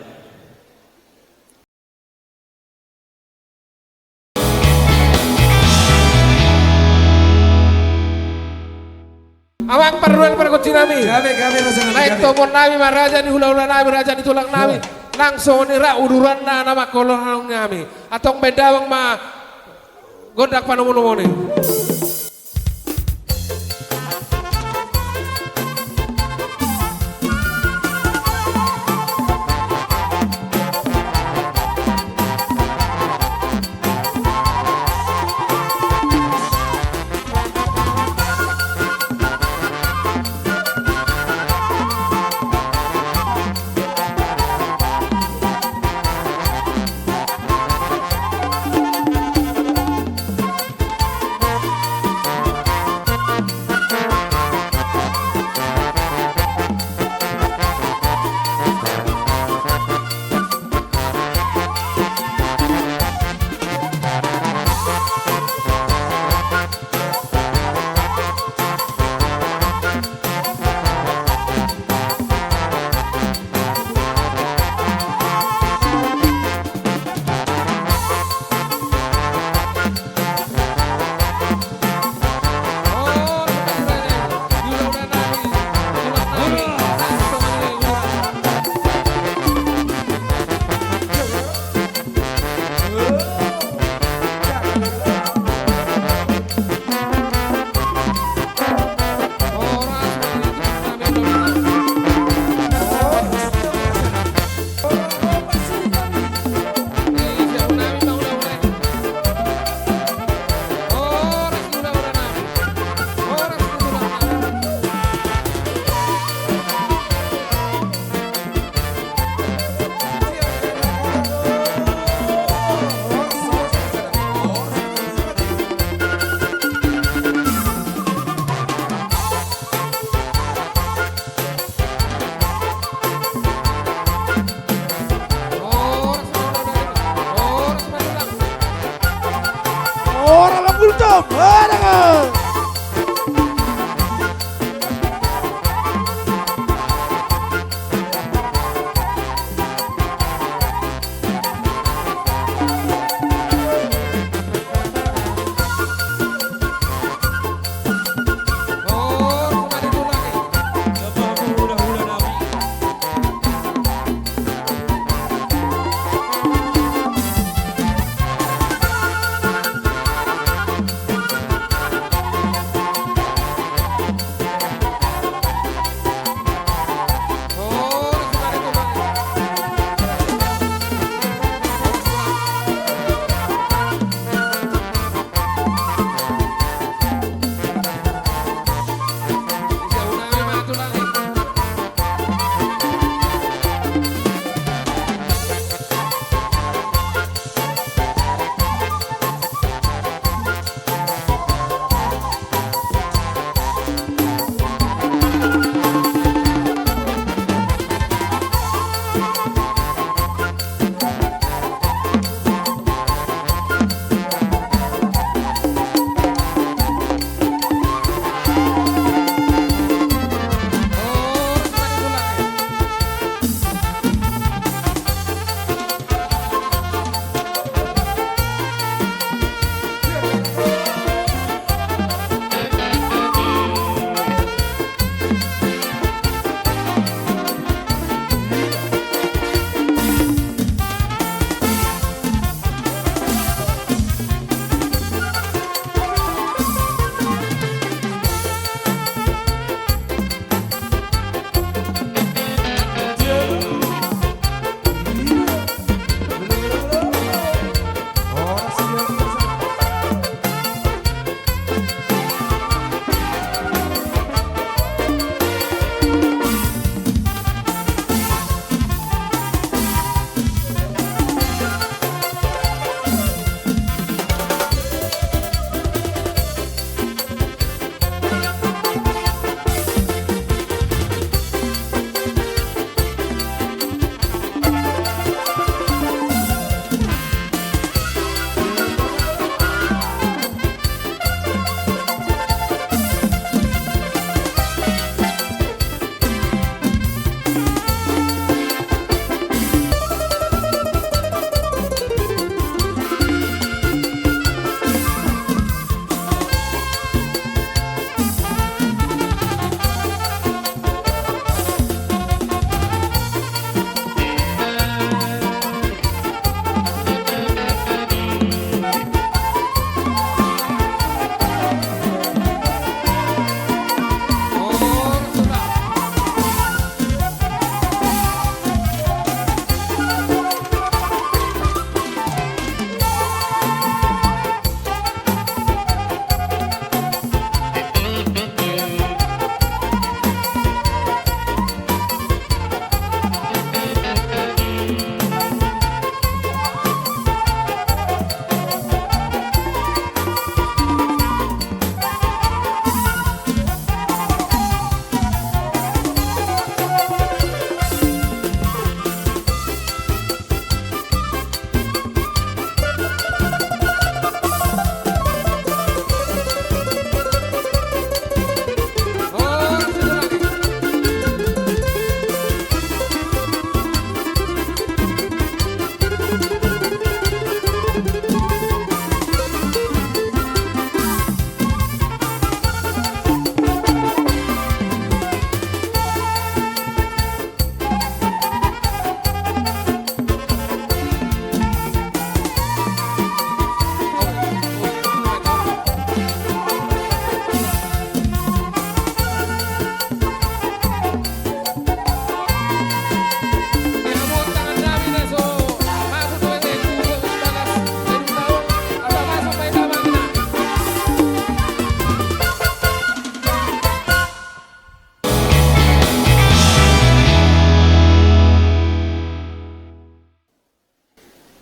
Amang parnuan pargonsi nami. Gabe, gabe raja nami, gabe. Naeng tompuon nami ma raja ni hula-hula nami, raja ni tulang nami. Nang songon i rap uduranna na manghaholongi nami. Antong baen damang ma gondang panomunomuon i.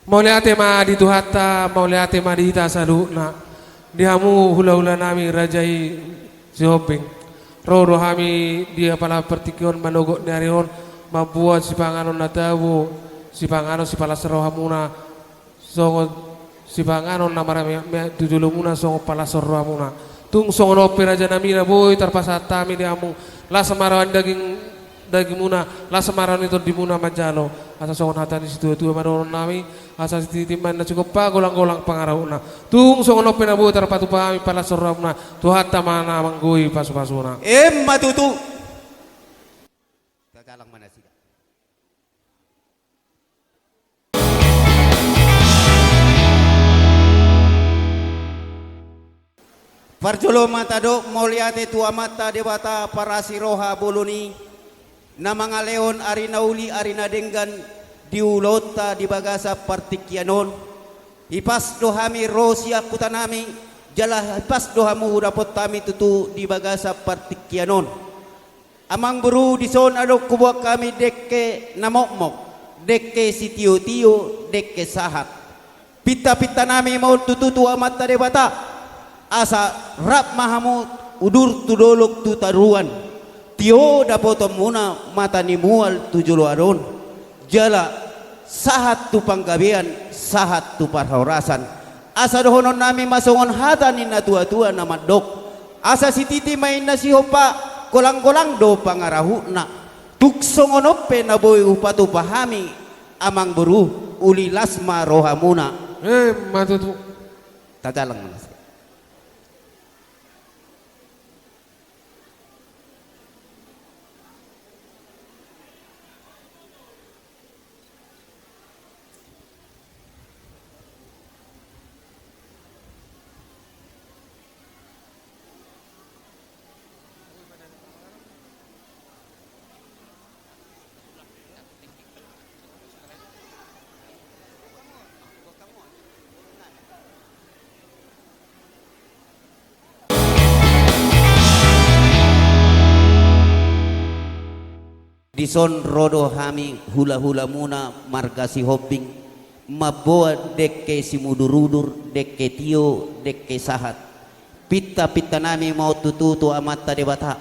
Mauliate ma di Tuhanta, mauliate ma di hita saluhutna. Di hamu hulahula nami raja i Sihombing. Ro do hami di apala partingkian manogot ni ari on, mambuat sipanganon na tabo, sipanganon sipalas rohamuna, songon Sipanganon na marmeak-meak tu jolomuna songon palashon rohamuna. Tung songon on pe raja nami na boi tarpasahat hami di hamu, las ma roha ni daging, dagingmuna, las ma roha ni tondimuna manjalo. Asa songon hata ni situatua ma dohonon nami, asa sititi ma inna sihompa, golang-golang pangarahutna. Tung songon on pe na boi tarpatupa hami palashon rohamuna, Tuhanta ma na manggohi pasu-pasuna. Emma tutu. Tajalang ma nasida. Parjolo ma tadok mauliate tu Amanta Debata parasi roha bolon i, na mangalehon ari na uli ari na denggan di ulaonta di bagasan partingkian on. Hipas do hami ro sian huta nami, jala hipas do hamu hudapot hami tutu di bagasan partingkian on. Amangboru, dison adong huboan hami dengke na mokmok, dengke sitio-tio, dengke sahat. Pinta-pinta nami ma on tutu tu Amanta Debata, asa rap ma hamu udur tu dolok tu toruan, tio dapotonmuna mata ni mual tu joloan on, jala sahat tu panggabean, sahat tu parhorasan. Asa dohonon nami ma songon hata ni na tua-tua na mandok: Asa sititi ma inna sihompa, golang-golang do pangarahutna. Tung songon on pe na boi hupatupa hami, Amangboru, uli las ma rohamuna. Emma tutu. Tajalang ma nasida. Dison ro do hami hula-hulamuna marga Sihombing, mamboan dengke simudur-udur, dengke tio, dengke sahat. Pinta-pinta nami ma on tutu tu Amanta Debata,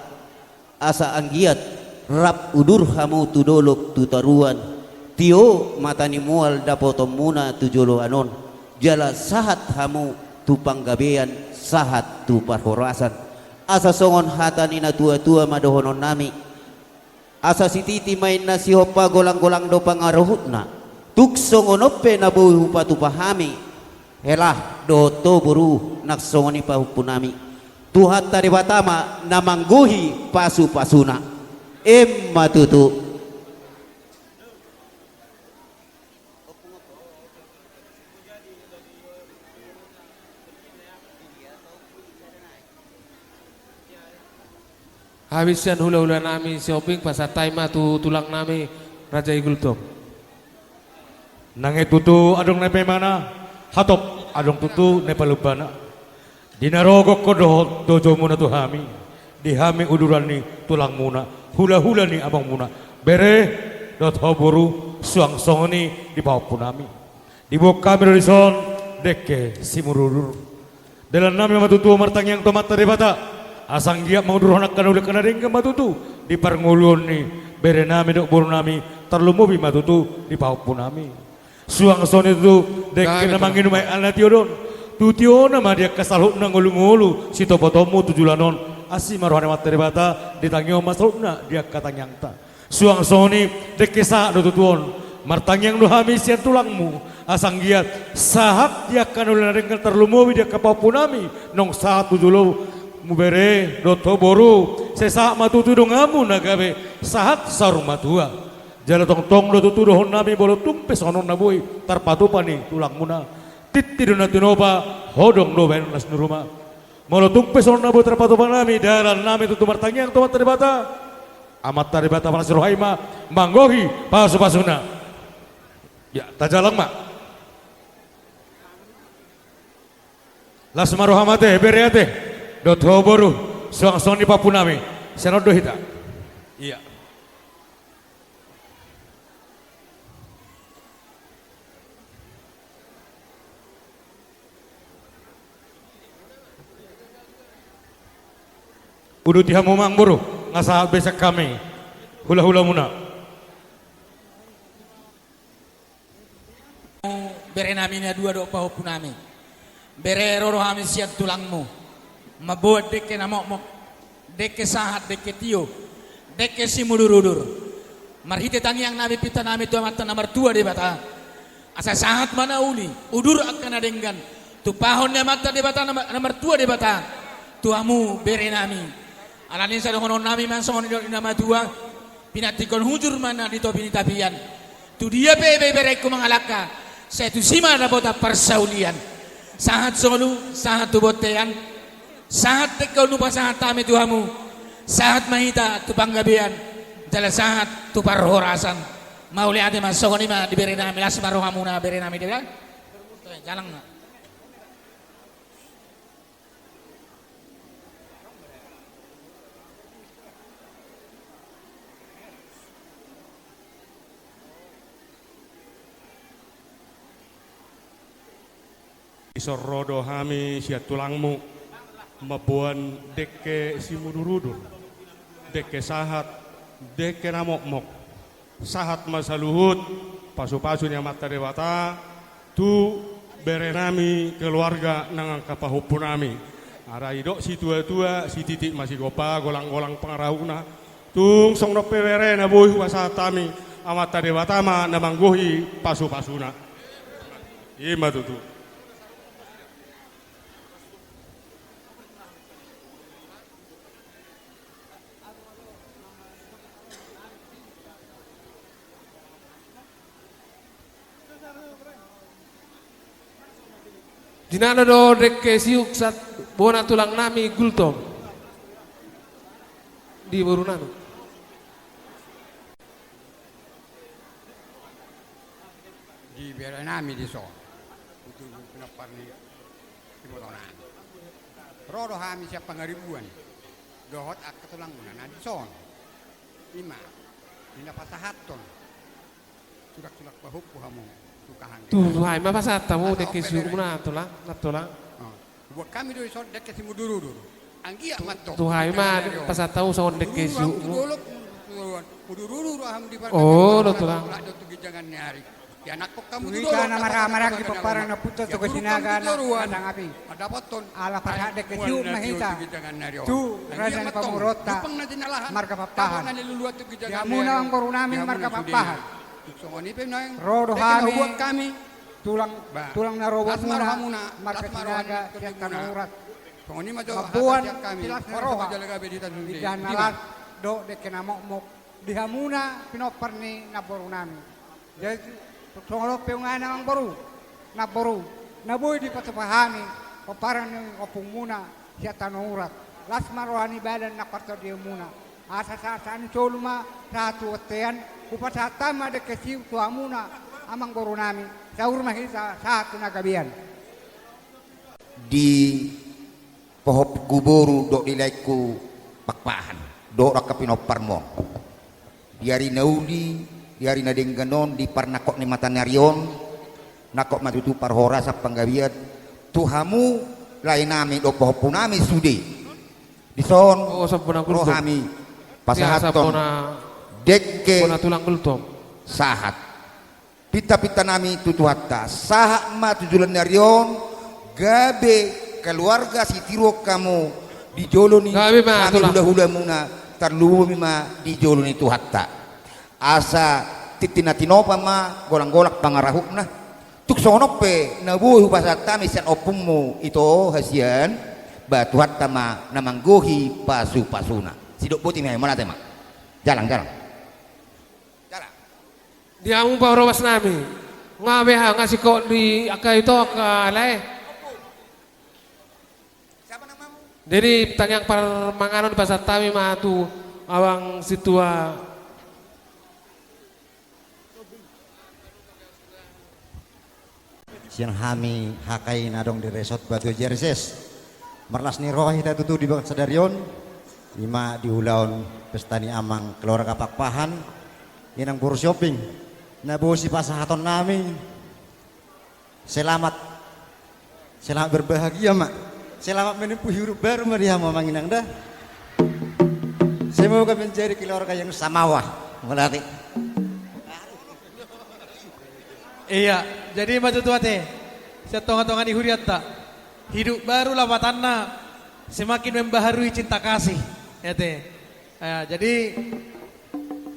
asa anggiat rap udur hamu tu dolok tu toruan, tio mata ni mual dapotonmuna tu joloan on, jala sahat hamu tu panggabean, sahat tu parhorasan. Asa songon hata ni na tua-tua ma dohonon nami: Asa sititi ma inna sihompa, golang-golang do pangarahutna. Tung songon on pe na boi hupatupa hami, hela dohot ho boru, nang songon i pahompu nami. Tuhanta Debata ma na manggohi pasu-pasuna. Emma tutu. Habis sian hula-hula nami Sihombing, pasahat hami ma tu tulang nami Raja i Gultom. Nang i tutu adong na paimana, hatop adong tutu na palombana. Di na ro gokhon dohot dojomuna tu hami, di hami uduran ni tulangmuna, hula-hula ni amangmuna, bere dohot ho boru, suang songon i di pahompu nami. Diboan hami do dison dengke simudur-udur. Dalan nami ma tutu martangiang tu Amanta Debata, asa anggiat mangudurhon angka na uli angka na denggan ma tutu di parngoluon ni bere nami dohot boru nami, tarlumobi ma tutu di pahompu nami. Suang songon i tutu dengke na manginum aek na tio do on. Tu tiona ma di angka saluhutna ngolu-ngolu sitopotonmu tu joloan on. Asi ma roha ni Amanta Debata, ditangihon ma saluhutna di angka tangiangta. Suang songon i dengke sahat do tutu on. Martangiang do hami sian tulangmu, asa anggiat sahat di angka na uli na denggan, tarlumobi di angka pahompu nami naung sahat tu jolomu bere dohot ho boru. Sai sahat ma tutu donganmu na gabe sahat saur matua. Jala tongtong do tutu dohonon nami, molo tung pe songon on na boi tarpatupa ni tulangmuna, tintin do na tinopa, hodong do bahenon na sinuruma. Molo tung pe songon on na boi tarpatupa nami, dalan nami tutu martangiang tu Amanta Debata. Amanta Debata parasi roha i ma manggohi pasu-pasuna. Ya, tajalang ma. Las ma roham ate, bere ate, dohot ho boru, suang songon i pahompu nami, sian on do hita. Iya. Uduti hamu amangboru, nga sahat be sian hami hula-hulamuna. Bere na Nami na dua dohot pahompu nami. Bere, ro do hami sian tulangmu, mamboan dengke na mokmok, dengke sahat, dengke tio, dengke simudurudur. Marhite tangiang nami, pinta nami tu Amanta na martua Debata, asa sahat ma na uli, udur angka na denggan, tumpahon ni Amanta Debata na ma-, na martua Debata tu hamu bere nami. Alani i sai dohonon nami ma songon nidok ni na matua: Pinantikhon hujur ma na di topi ni tapian. Tu dia pe ibeberengku mangalangka, sai tusi ma dapotan parsaulian. Sahat solu, sahat tu bontean, sahat dengke on hupasahat hami tu hamu. Sahat ma hita tu panggabean, jala sahat tu parhorasan. Mauliate ma, songon i ma di bere nami, las ma rohamuna bere nami, da. Jalang ma. Dison ro do hami sian tulangmu, mamboan dengke simudurudur, dengke sahat, dengke na mokmok. Sahat ma saluhut pasupasu ni Amanta Debata tu bere nami, keluarga nang angka pahompu nami. Alai didok situatua, sititik ma sigompa, golanggolang pangarahutna. Tung songon on pe bere, na boi hupasahat hami, Amanta Debata ma na manggohi pasupasuna. I ma tutu. Di nami do dengke siuk sahat bona tulang nami Gultom. Di boru nami. Di bere nami dison. Utubu pinompar ni iboto nami. Ro do hami sian Pangaribuan dohot angka tulangmuna na dison. I ma di na pasahathon. Tulak-tulak pahompu hamu tu kahanggi. Tu, tu hamu ma pasahat hamu dengke siukmuna, tulang, na tulang. Hubuat hami do dison dengke simudurudur. Anggiat ma antong tu hamu ma pasahat hamu songon dengke siukmu. Mudurudur hamu di pardalan. Olo, tulang. Di anakkon hamu tu hita na marhahamaranggi pomparan na punta tu Sinaga na tangapi. Ala pasahat dengke siuk ma hita tu raja ni pamoruonta marga Pakpahan. Di hamuna amangboru nami marga Pakpahan. Ro do hami tulang, tulang na ro boanmuna marga Sinaga sian tano Urat. Mamboan silas ni roha, indahan na las dohot dengke na mokmok di hamuna pinompar ni namboru nami. Jadi songon on pe, amangboru, namboru, na boi dipatupa hami pomparan ni ompungmuna sian tano Urat. Las ma roha ni badan nang partondianmuna. Asa sahat-sahat ni solu ma sahat tu bontean, hupasahat hami ma dengke siuk tu hamuna amangboru nami, saur ma hita sahat tu na gabean. Di pahompu boru dohot di laengku Pakpahan dohot angka pinomparmon. Di ari na uli, di ari na denggan on, di parnangkok ni mataniari on, nangkok ma tutu parhorasan panggabean tu hamu lae nami dohot pahompu nami sude. Dison ro hami pasahathon dengke sahat. Pinta-pinta nami tu Tuhanta, sahat ma tu joloan ni ari on, gabe keluarga sitiruon hamu di jolo ni hami hula-hulamuna, tarlumobi ma di jolo ni Tuhanta. Asa tintin na tinopa ma, golang-golang pangarahutna. Tung songon on pe na boi hupasahat hami sian ompungmu ito hasian, ba Tuhanta ma na manggohi pasu-pasuna. Sidok boti ma i, mauliate ma. Jalang, jalang. Jalang. Di hamu parhobas nami. Nga beha, nga singkop di angka ito, angka lae. Jadi tangiang parmanganon pasahat hami ma tu amang sintua. Sian hami H K I na adong di Resort Batu Aji R S S. Marlas ni roha hita tutu di bagas sadari on. I ma di ulaon pesta ni amang keluarga Pakpahan, inang boru Sihombing. Na boi sipasahaton nami. Selamat. Selamat berbahagia ma. Selamat menempuh hidup baru ma di hamu amang inang da. Semoga menjadi keluarga yang samawa. Mauliate. Iya, jadi ma tutu ate. Sian tonga-tonga ni hurianta. Hidup baru lapatanna, semakin membaharui cinta kasih. Ya, te. Ah, jadi,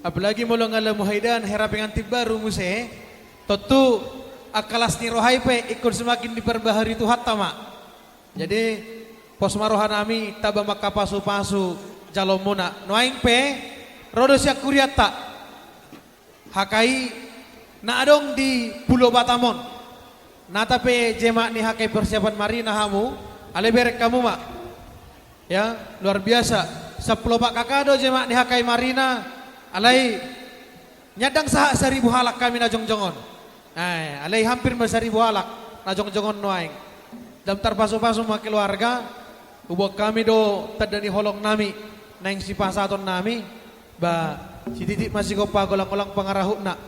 apalagi molo nga lam muhaidan hera pengantin baru muse, tontu angka las ni roha i pe ingkon semakin diperbaharui Tuhanta ma. Jadi, pos ma roha nami, taba mangkapasu-pasu jaloonmuna. Nuaeng pe, ro do sian hurianta. H K I na adong di Pulo Batam on. Nata pe jemaat ni H K I persiapan marina hamu, alai bereng hamu ma. Ya, luar biasa. Sampulu opat K K do jemaat ni H K I marina, alai nyandang sahat saribu halak hami na jongjong on. Nah, alai hampir ma saribu halak na jongjong on nuaeng. Dam tarpasu-pasu ma keluarga, huboan hami do tanda ni holong nami, naeng sipasahaton nami, ba, sititi ma sigompa, golang-golang pangarahutna.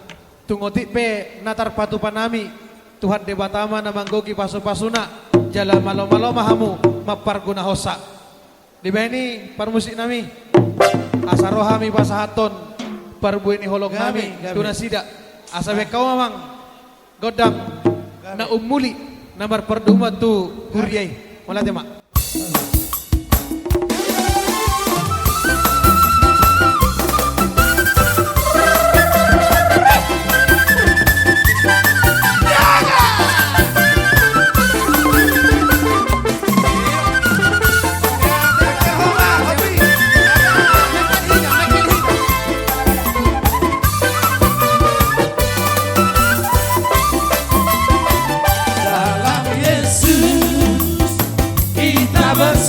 Tung otik pe na tarpatupa nami, Tuhan Debata ma na manggohi pasu-pasuna, jala malo-malo ma hamu mamparguna hosa. Dibahen i parmusik nami, asa ro hami pasahathon parbue ni holong nami tu nasida. Asa bahen hamu ma amang gondang na ummuli na marpardongan tu huria i. Mauliate ma. Dalam Yesus kita bersama.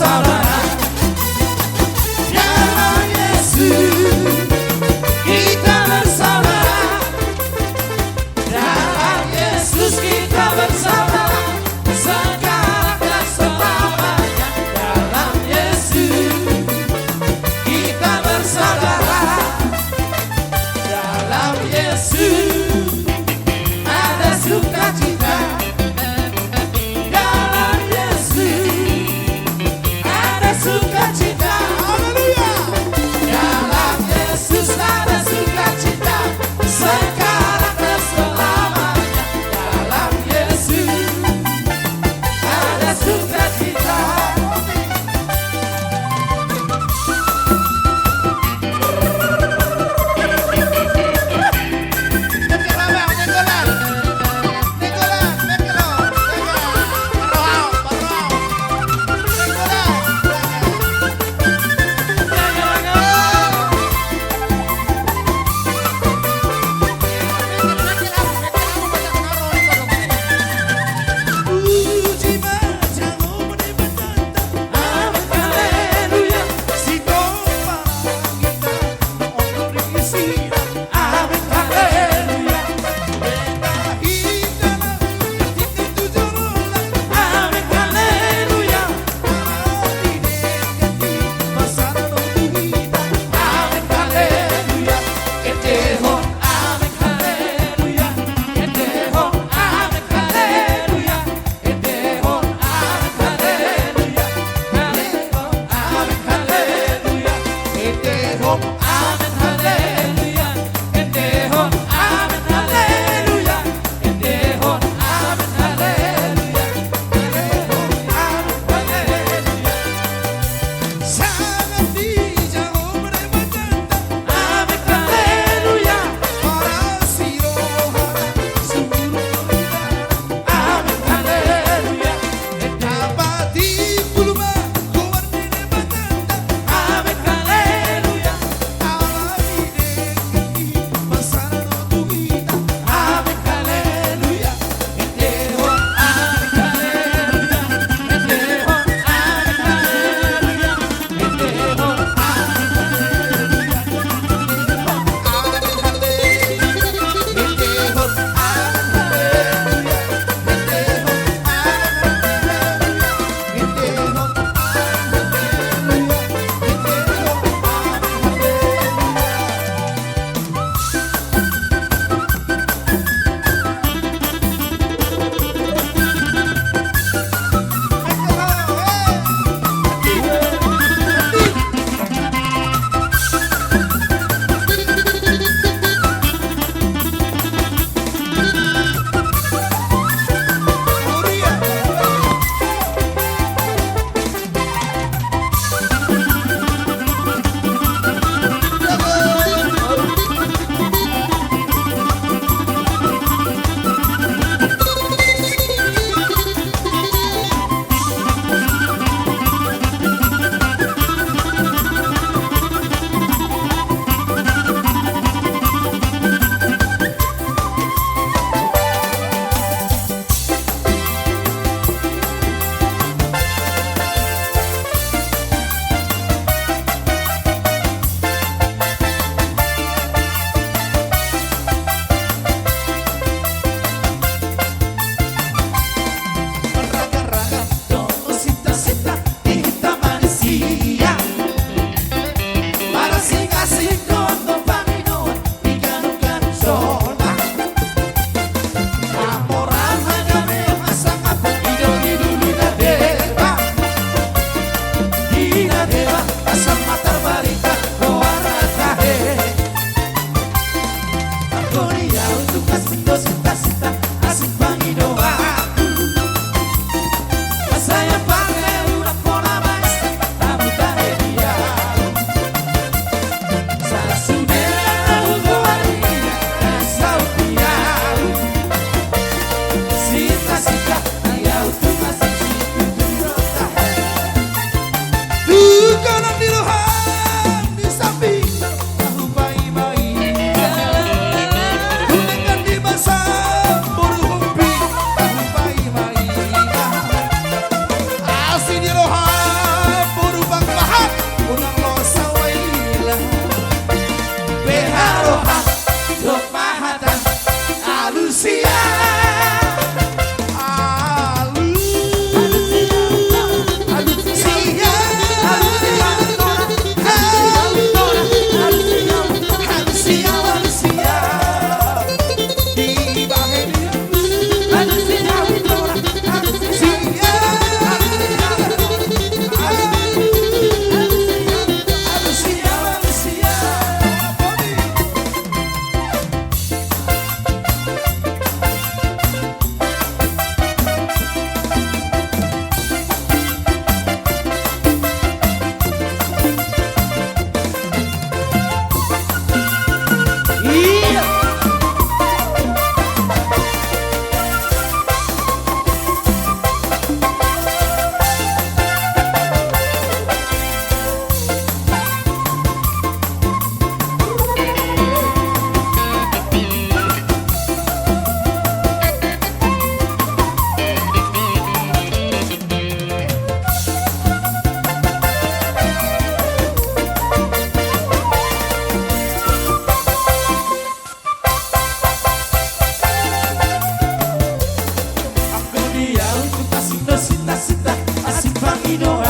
Sinta-sinta, asing pangidoan.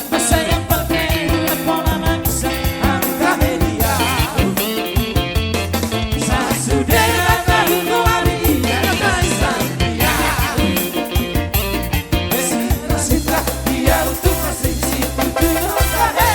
Masa yang pakai, pola manusia, angka media. Sasude na tahu nuari ia na isang dia. Sinta-sinta, ia untuk asing si pangkino kahe.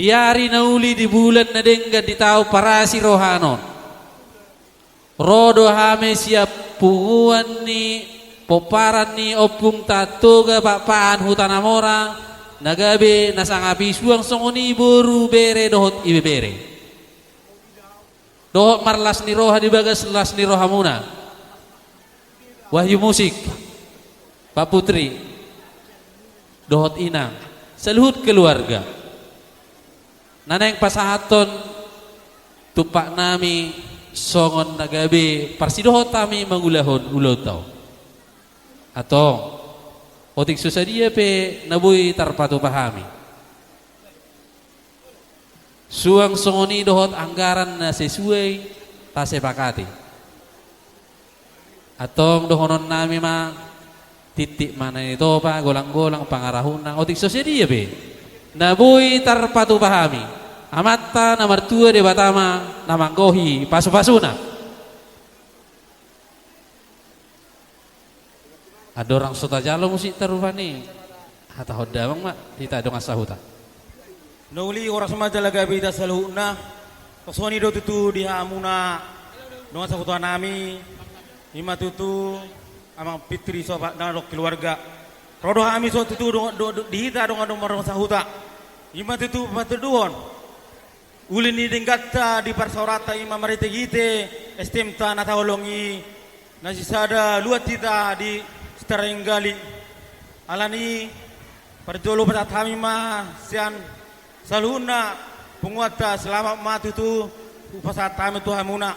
Di ari na uli, di bulan na denggan, di taon parasi roha on, ro do hami sian punguan ni pomparan ni ompungta Toga Pakpahan Huta Namora, na gabe na sangapi, suang songon i boru, bere dohot ibebere. Dohot marlas ni roha di bagas las ni rohamuna, Wahyu Musik, Pak Putri, dohot inang, saluhut keluarga. Na naeng pasahathon tumpak nami songon na gabe parsidohot hami mangulahon ulaonta on. Antong, otik so sadia pe na boi tarpatupa hami, suang songon i dohot anggaran na sesuai tasepakati. Antong dohonon nami ma, tintin ma na nitopa, golang-golang pangarahutna, otik so sadia pe na boi tarpatupa hami, Amanta na martua Debata ma na manggohi pasu-pasuna. Andorang so tajalo musikta rupani, hatahon damang ma hita dongan sahuta. Na uli, horas ma jala gabe di hita saluhutna. Songon i do tutu di hamuna dongan sahuta nami, i ma tutu Amang Fitri Sopak na dohot keluarga. Ro do hami songon tutu dongan, do, do, di hita dongan, dongan sahuta, i ma tutu patuduhon uli ni dengganta di parsaoranta, i ma marhite-hite STM-ta na taholongi, na sisada luat hita di Sitaring Gali. Alani i, parjolo pasahat hami ma sian saluhutna punguanta, selamat ma tutu hupasahat hami tu hamuna.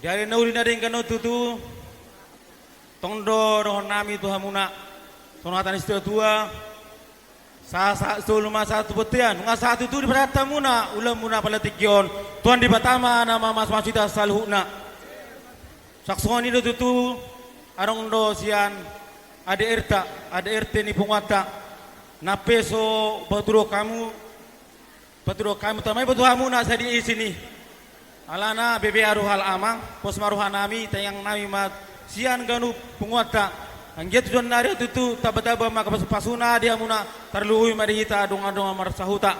Di ari na uli na denggan on tutu, tong do dohonon nami tu hamuna, songon hata ni situa-tua: Sahat-sahat solu ma sahat tu bontean, nunga sahat tutu dipasahat hamuna ulaonmuna pala tingki on. Tuhan Debata ma na mamasu-masu hita saluhutna. Suang songon i do tutu, adong do sian ADR-ta, ADRT ni punguanta, nang pe so patuduhon hamu, patuduhon hami, tama i patuduhon hamuna sadia isi ni. Alana bebea do hal, Amang, pos ma roha nami, tangiang nami ma sian ganup punguanta, anggiat tu joloan ni ari on tutu tamba-tamba ma angka pasu-pasuna di hamuna, tarlumobi ma di hita dongan-dongan marsahuta.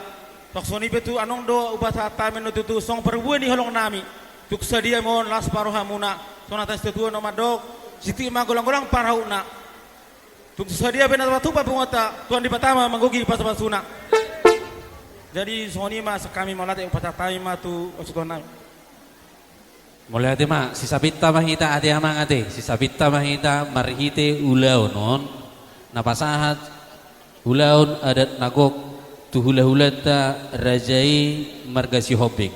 Suang songon i pe tutu, adong do hupasahat hami on tutu songon parbue ni holong nami. Tung sadia ma on, las ma rohamuna, songon hata ni situa-tua na mandok: Sititi ma golang-golang pangarahutna. Tung so sadia pe na tarpatupa punguanta, Tuhan Debata ma manggohi pasu-pasuna. Jadi songon i ma sian hami, mauliate, hupasahat hami ma tu situan nami. Mauliate ma, sisapinta ma hita ate Amang ate, sisapinta ma hita marhite ulaon on, na pasahat ulaon adat na gok tu hula-hulanta raja i marga Sihombing.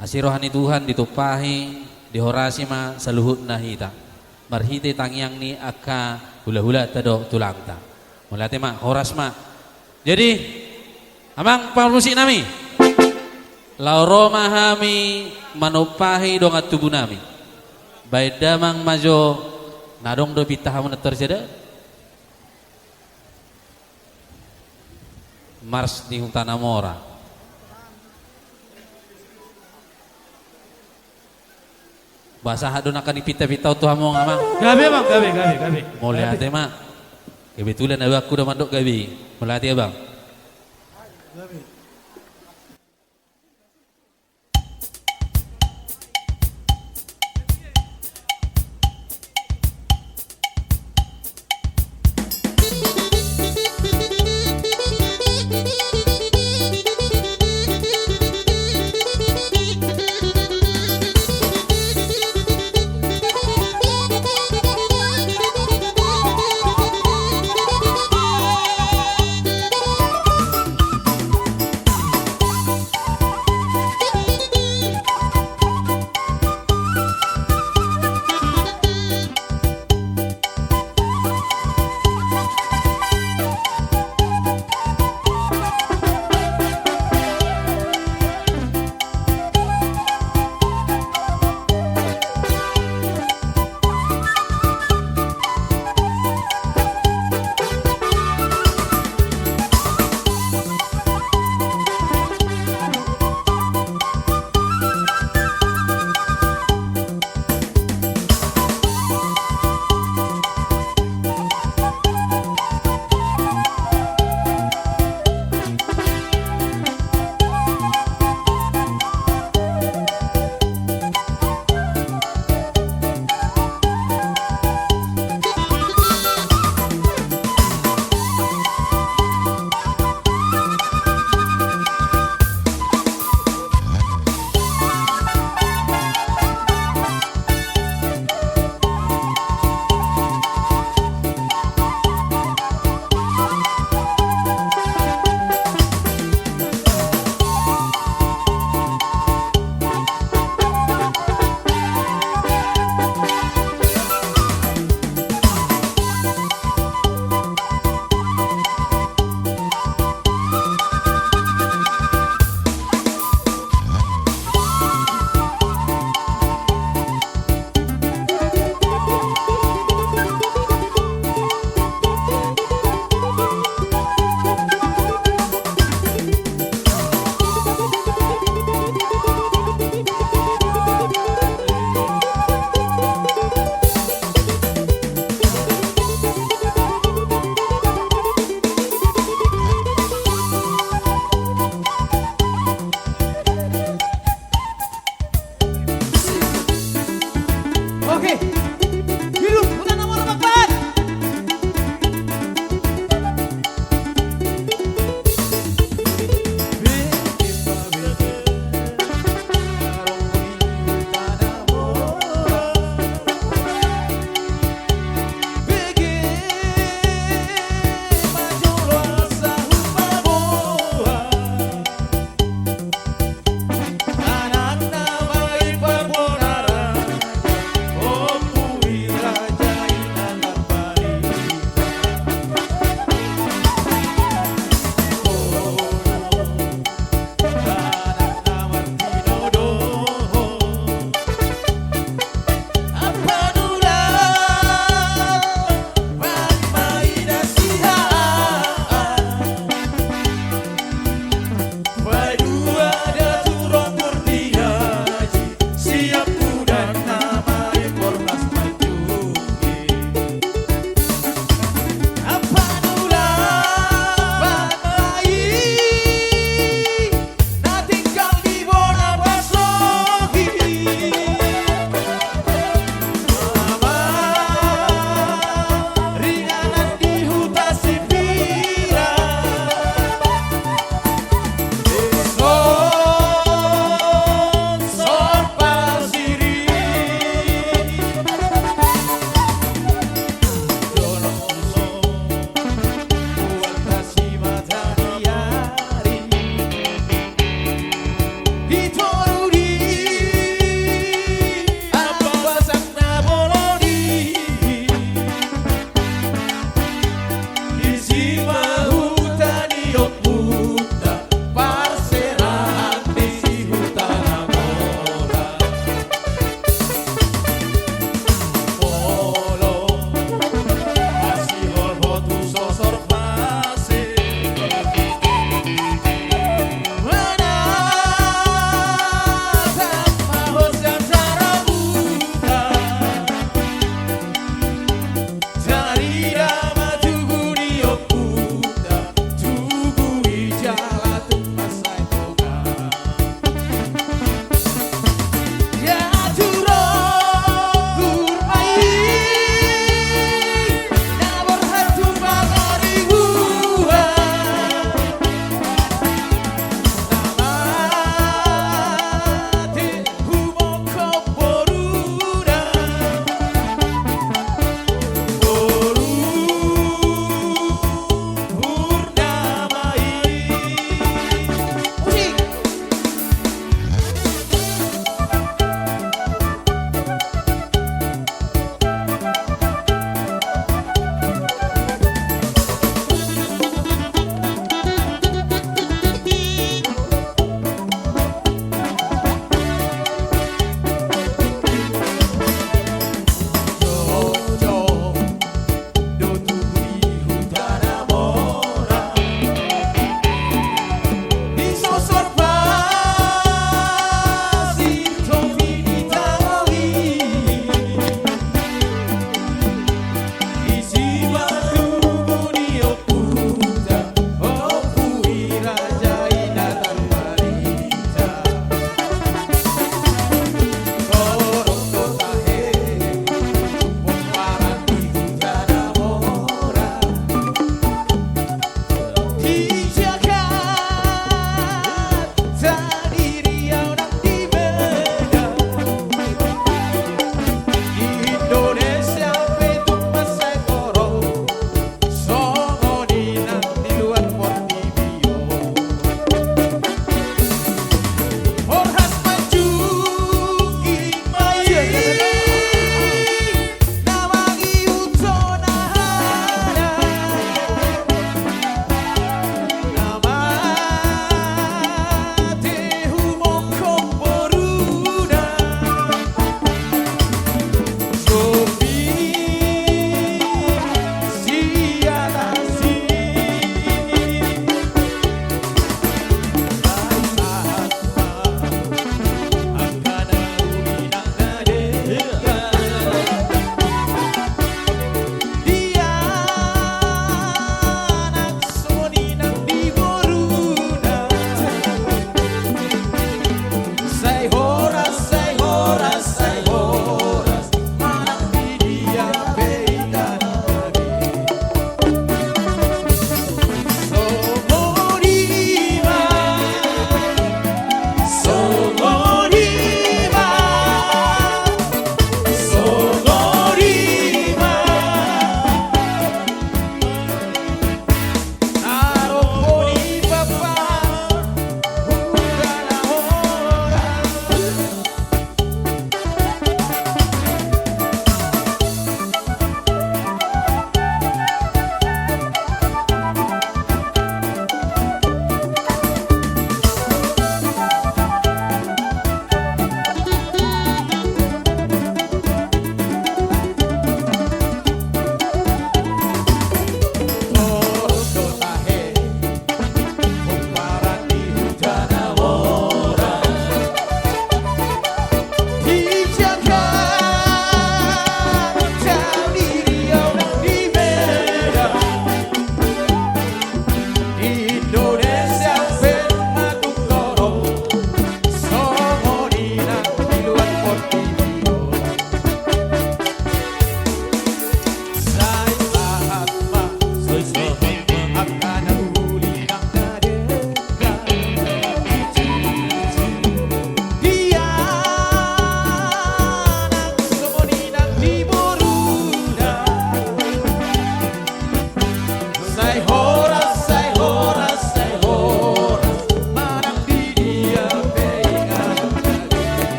Asi roha ni Tuhan ditumpahi, dihorasi ma saluhutna hita marhite tangiang ni angka hula-hulanta dohot tulangta. Mauliate ma, horas ma. Jadi, Amang parmusik nami, laho ro ma hami manumpahi dongan tubu nami. Baen damang ma jo, na adong do pinta hamu na tor sada. Mars ni Huta Namora. Ba sahat do nangkin pinta-pinta on tu hamu, Amang? Gabe, Amang, gabe, gabe, gabe. Mauliate ma. Kebetulan abangku do mandok gabe. Mauliate, Abang. Gabe.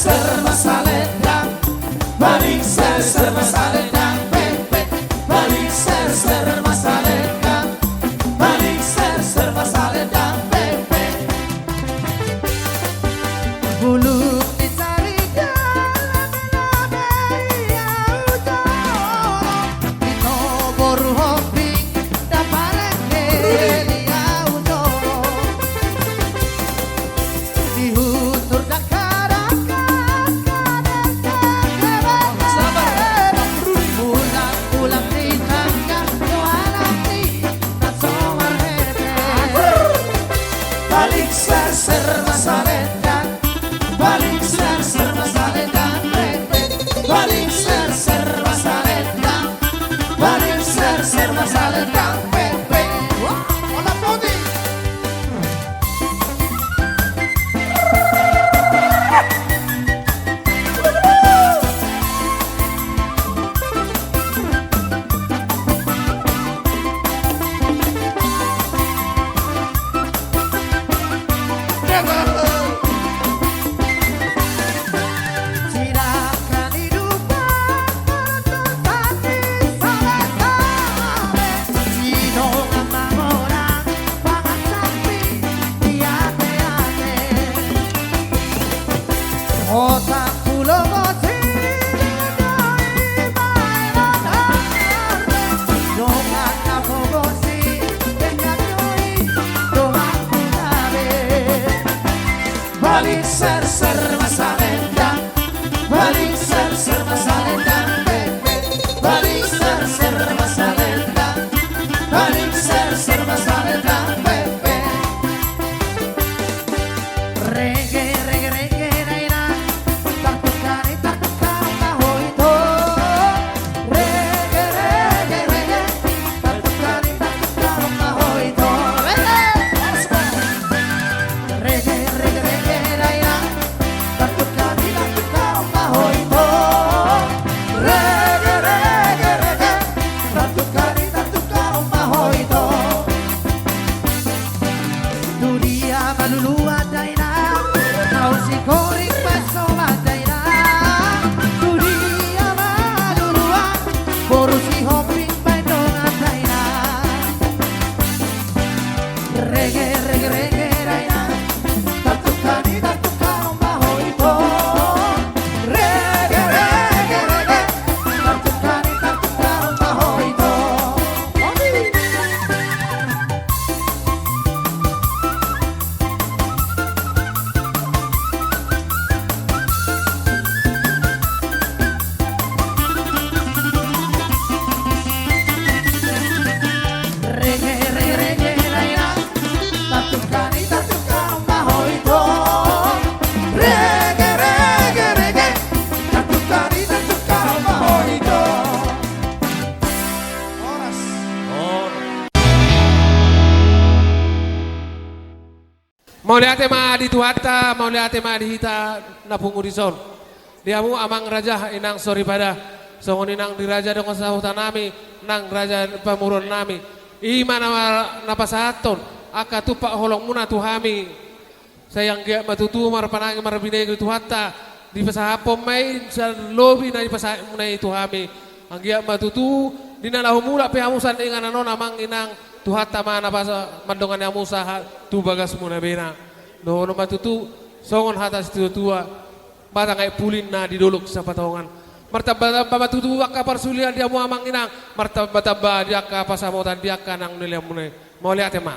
Serba salendang, paling ser, serba salendang, peng, peng. Paling ser, serba salendang, paling ser, serba salendang, peng, peng. Bulung ni sarigalan, labe-labe ia ujolo. Ito boru hombing, daparengge ia ujolo. Di husur dakka-dakka, kadang-kadang. Sabar. Ulang-ulang di tangga, ualang di na so marhebe. Paling ser, serba salendang. Paling ser, serba salendang, peng, peng. Paling ser, serba salendang. Paling ser, serba salendang, peng, peng. Wah, warna putih. Paling ser, serba salendang. Paling ser, serba salendang, peng, peng. Paling ser, serba salendang. Paling ser, serba salendang, peng, peng. Rege, rege, rege, daina. Tartukka ni tartukka, ma ho ito. Rege, rege, rege. Tartukka ni tartukka, ma ho ito. Rege. Rege, rege, rege, daina. Tartukka ni tartukka, ma ho ito. Rege, rege, rege. Tartukka ni tartukka, ma ho ito. Tu dia maluluan daina, naung sikoring pasoman daina. Tu dia maluluan, boru Sihombing baen dongan daina. Rege, rege, rege, daina. Tartukka ni tartukka, ma ho ito. Rege, rege, rege. Tartukka ni tartukka, ma ho ito. Rege, rege, rege, daina. Tartukka ni tartukka, ma ho ito. Rege, rege, rege. Tartukka ni tartukka, ma ho ito. Horas. Horas. Mauliate ma di Tuhanta, mauliate ma di hita na pungu dison. Di hamu amang raja, inang soripada, songon i nang di raja dongan sahuta nami, nang raja pamoruon nami. I ma na, na pasahathon angka tumpak holongmuna tu hami. Sai anggiat ma tutu marpanangi marbinege Tuhanta, dipasahaphon ma i sian lobi na dipasahatmuna i tu hami. Anggiat ma tutu di na laho mulak pe hamu sian inganan on amang inang, Tuhanta ma na pasa mandongani hamu sahat tu bagasmuna bena. Dohonon ma tutu songon hata situatua: Batang aek pulin na di dolok Sapatongan. Martambatamba ma tutu angka parsulian di hamu amang inang, martambatamba di angka pansamotan di angka na nilehonmuna i. Mauliate ma.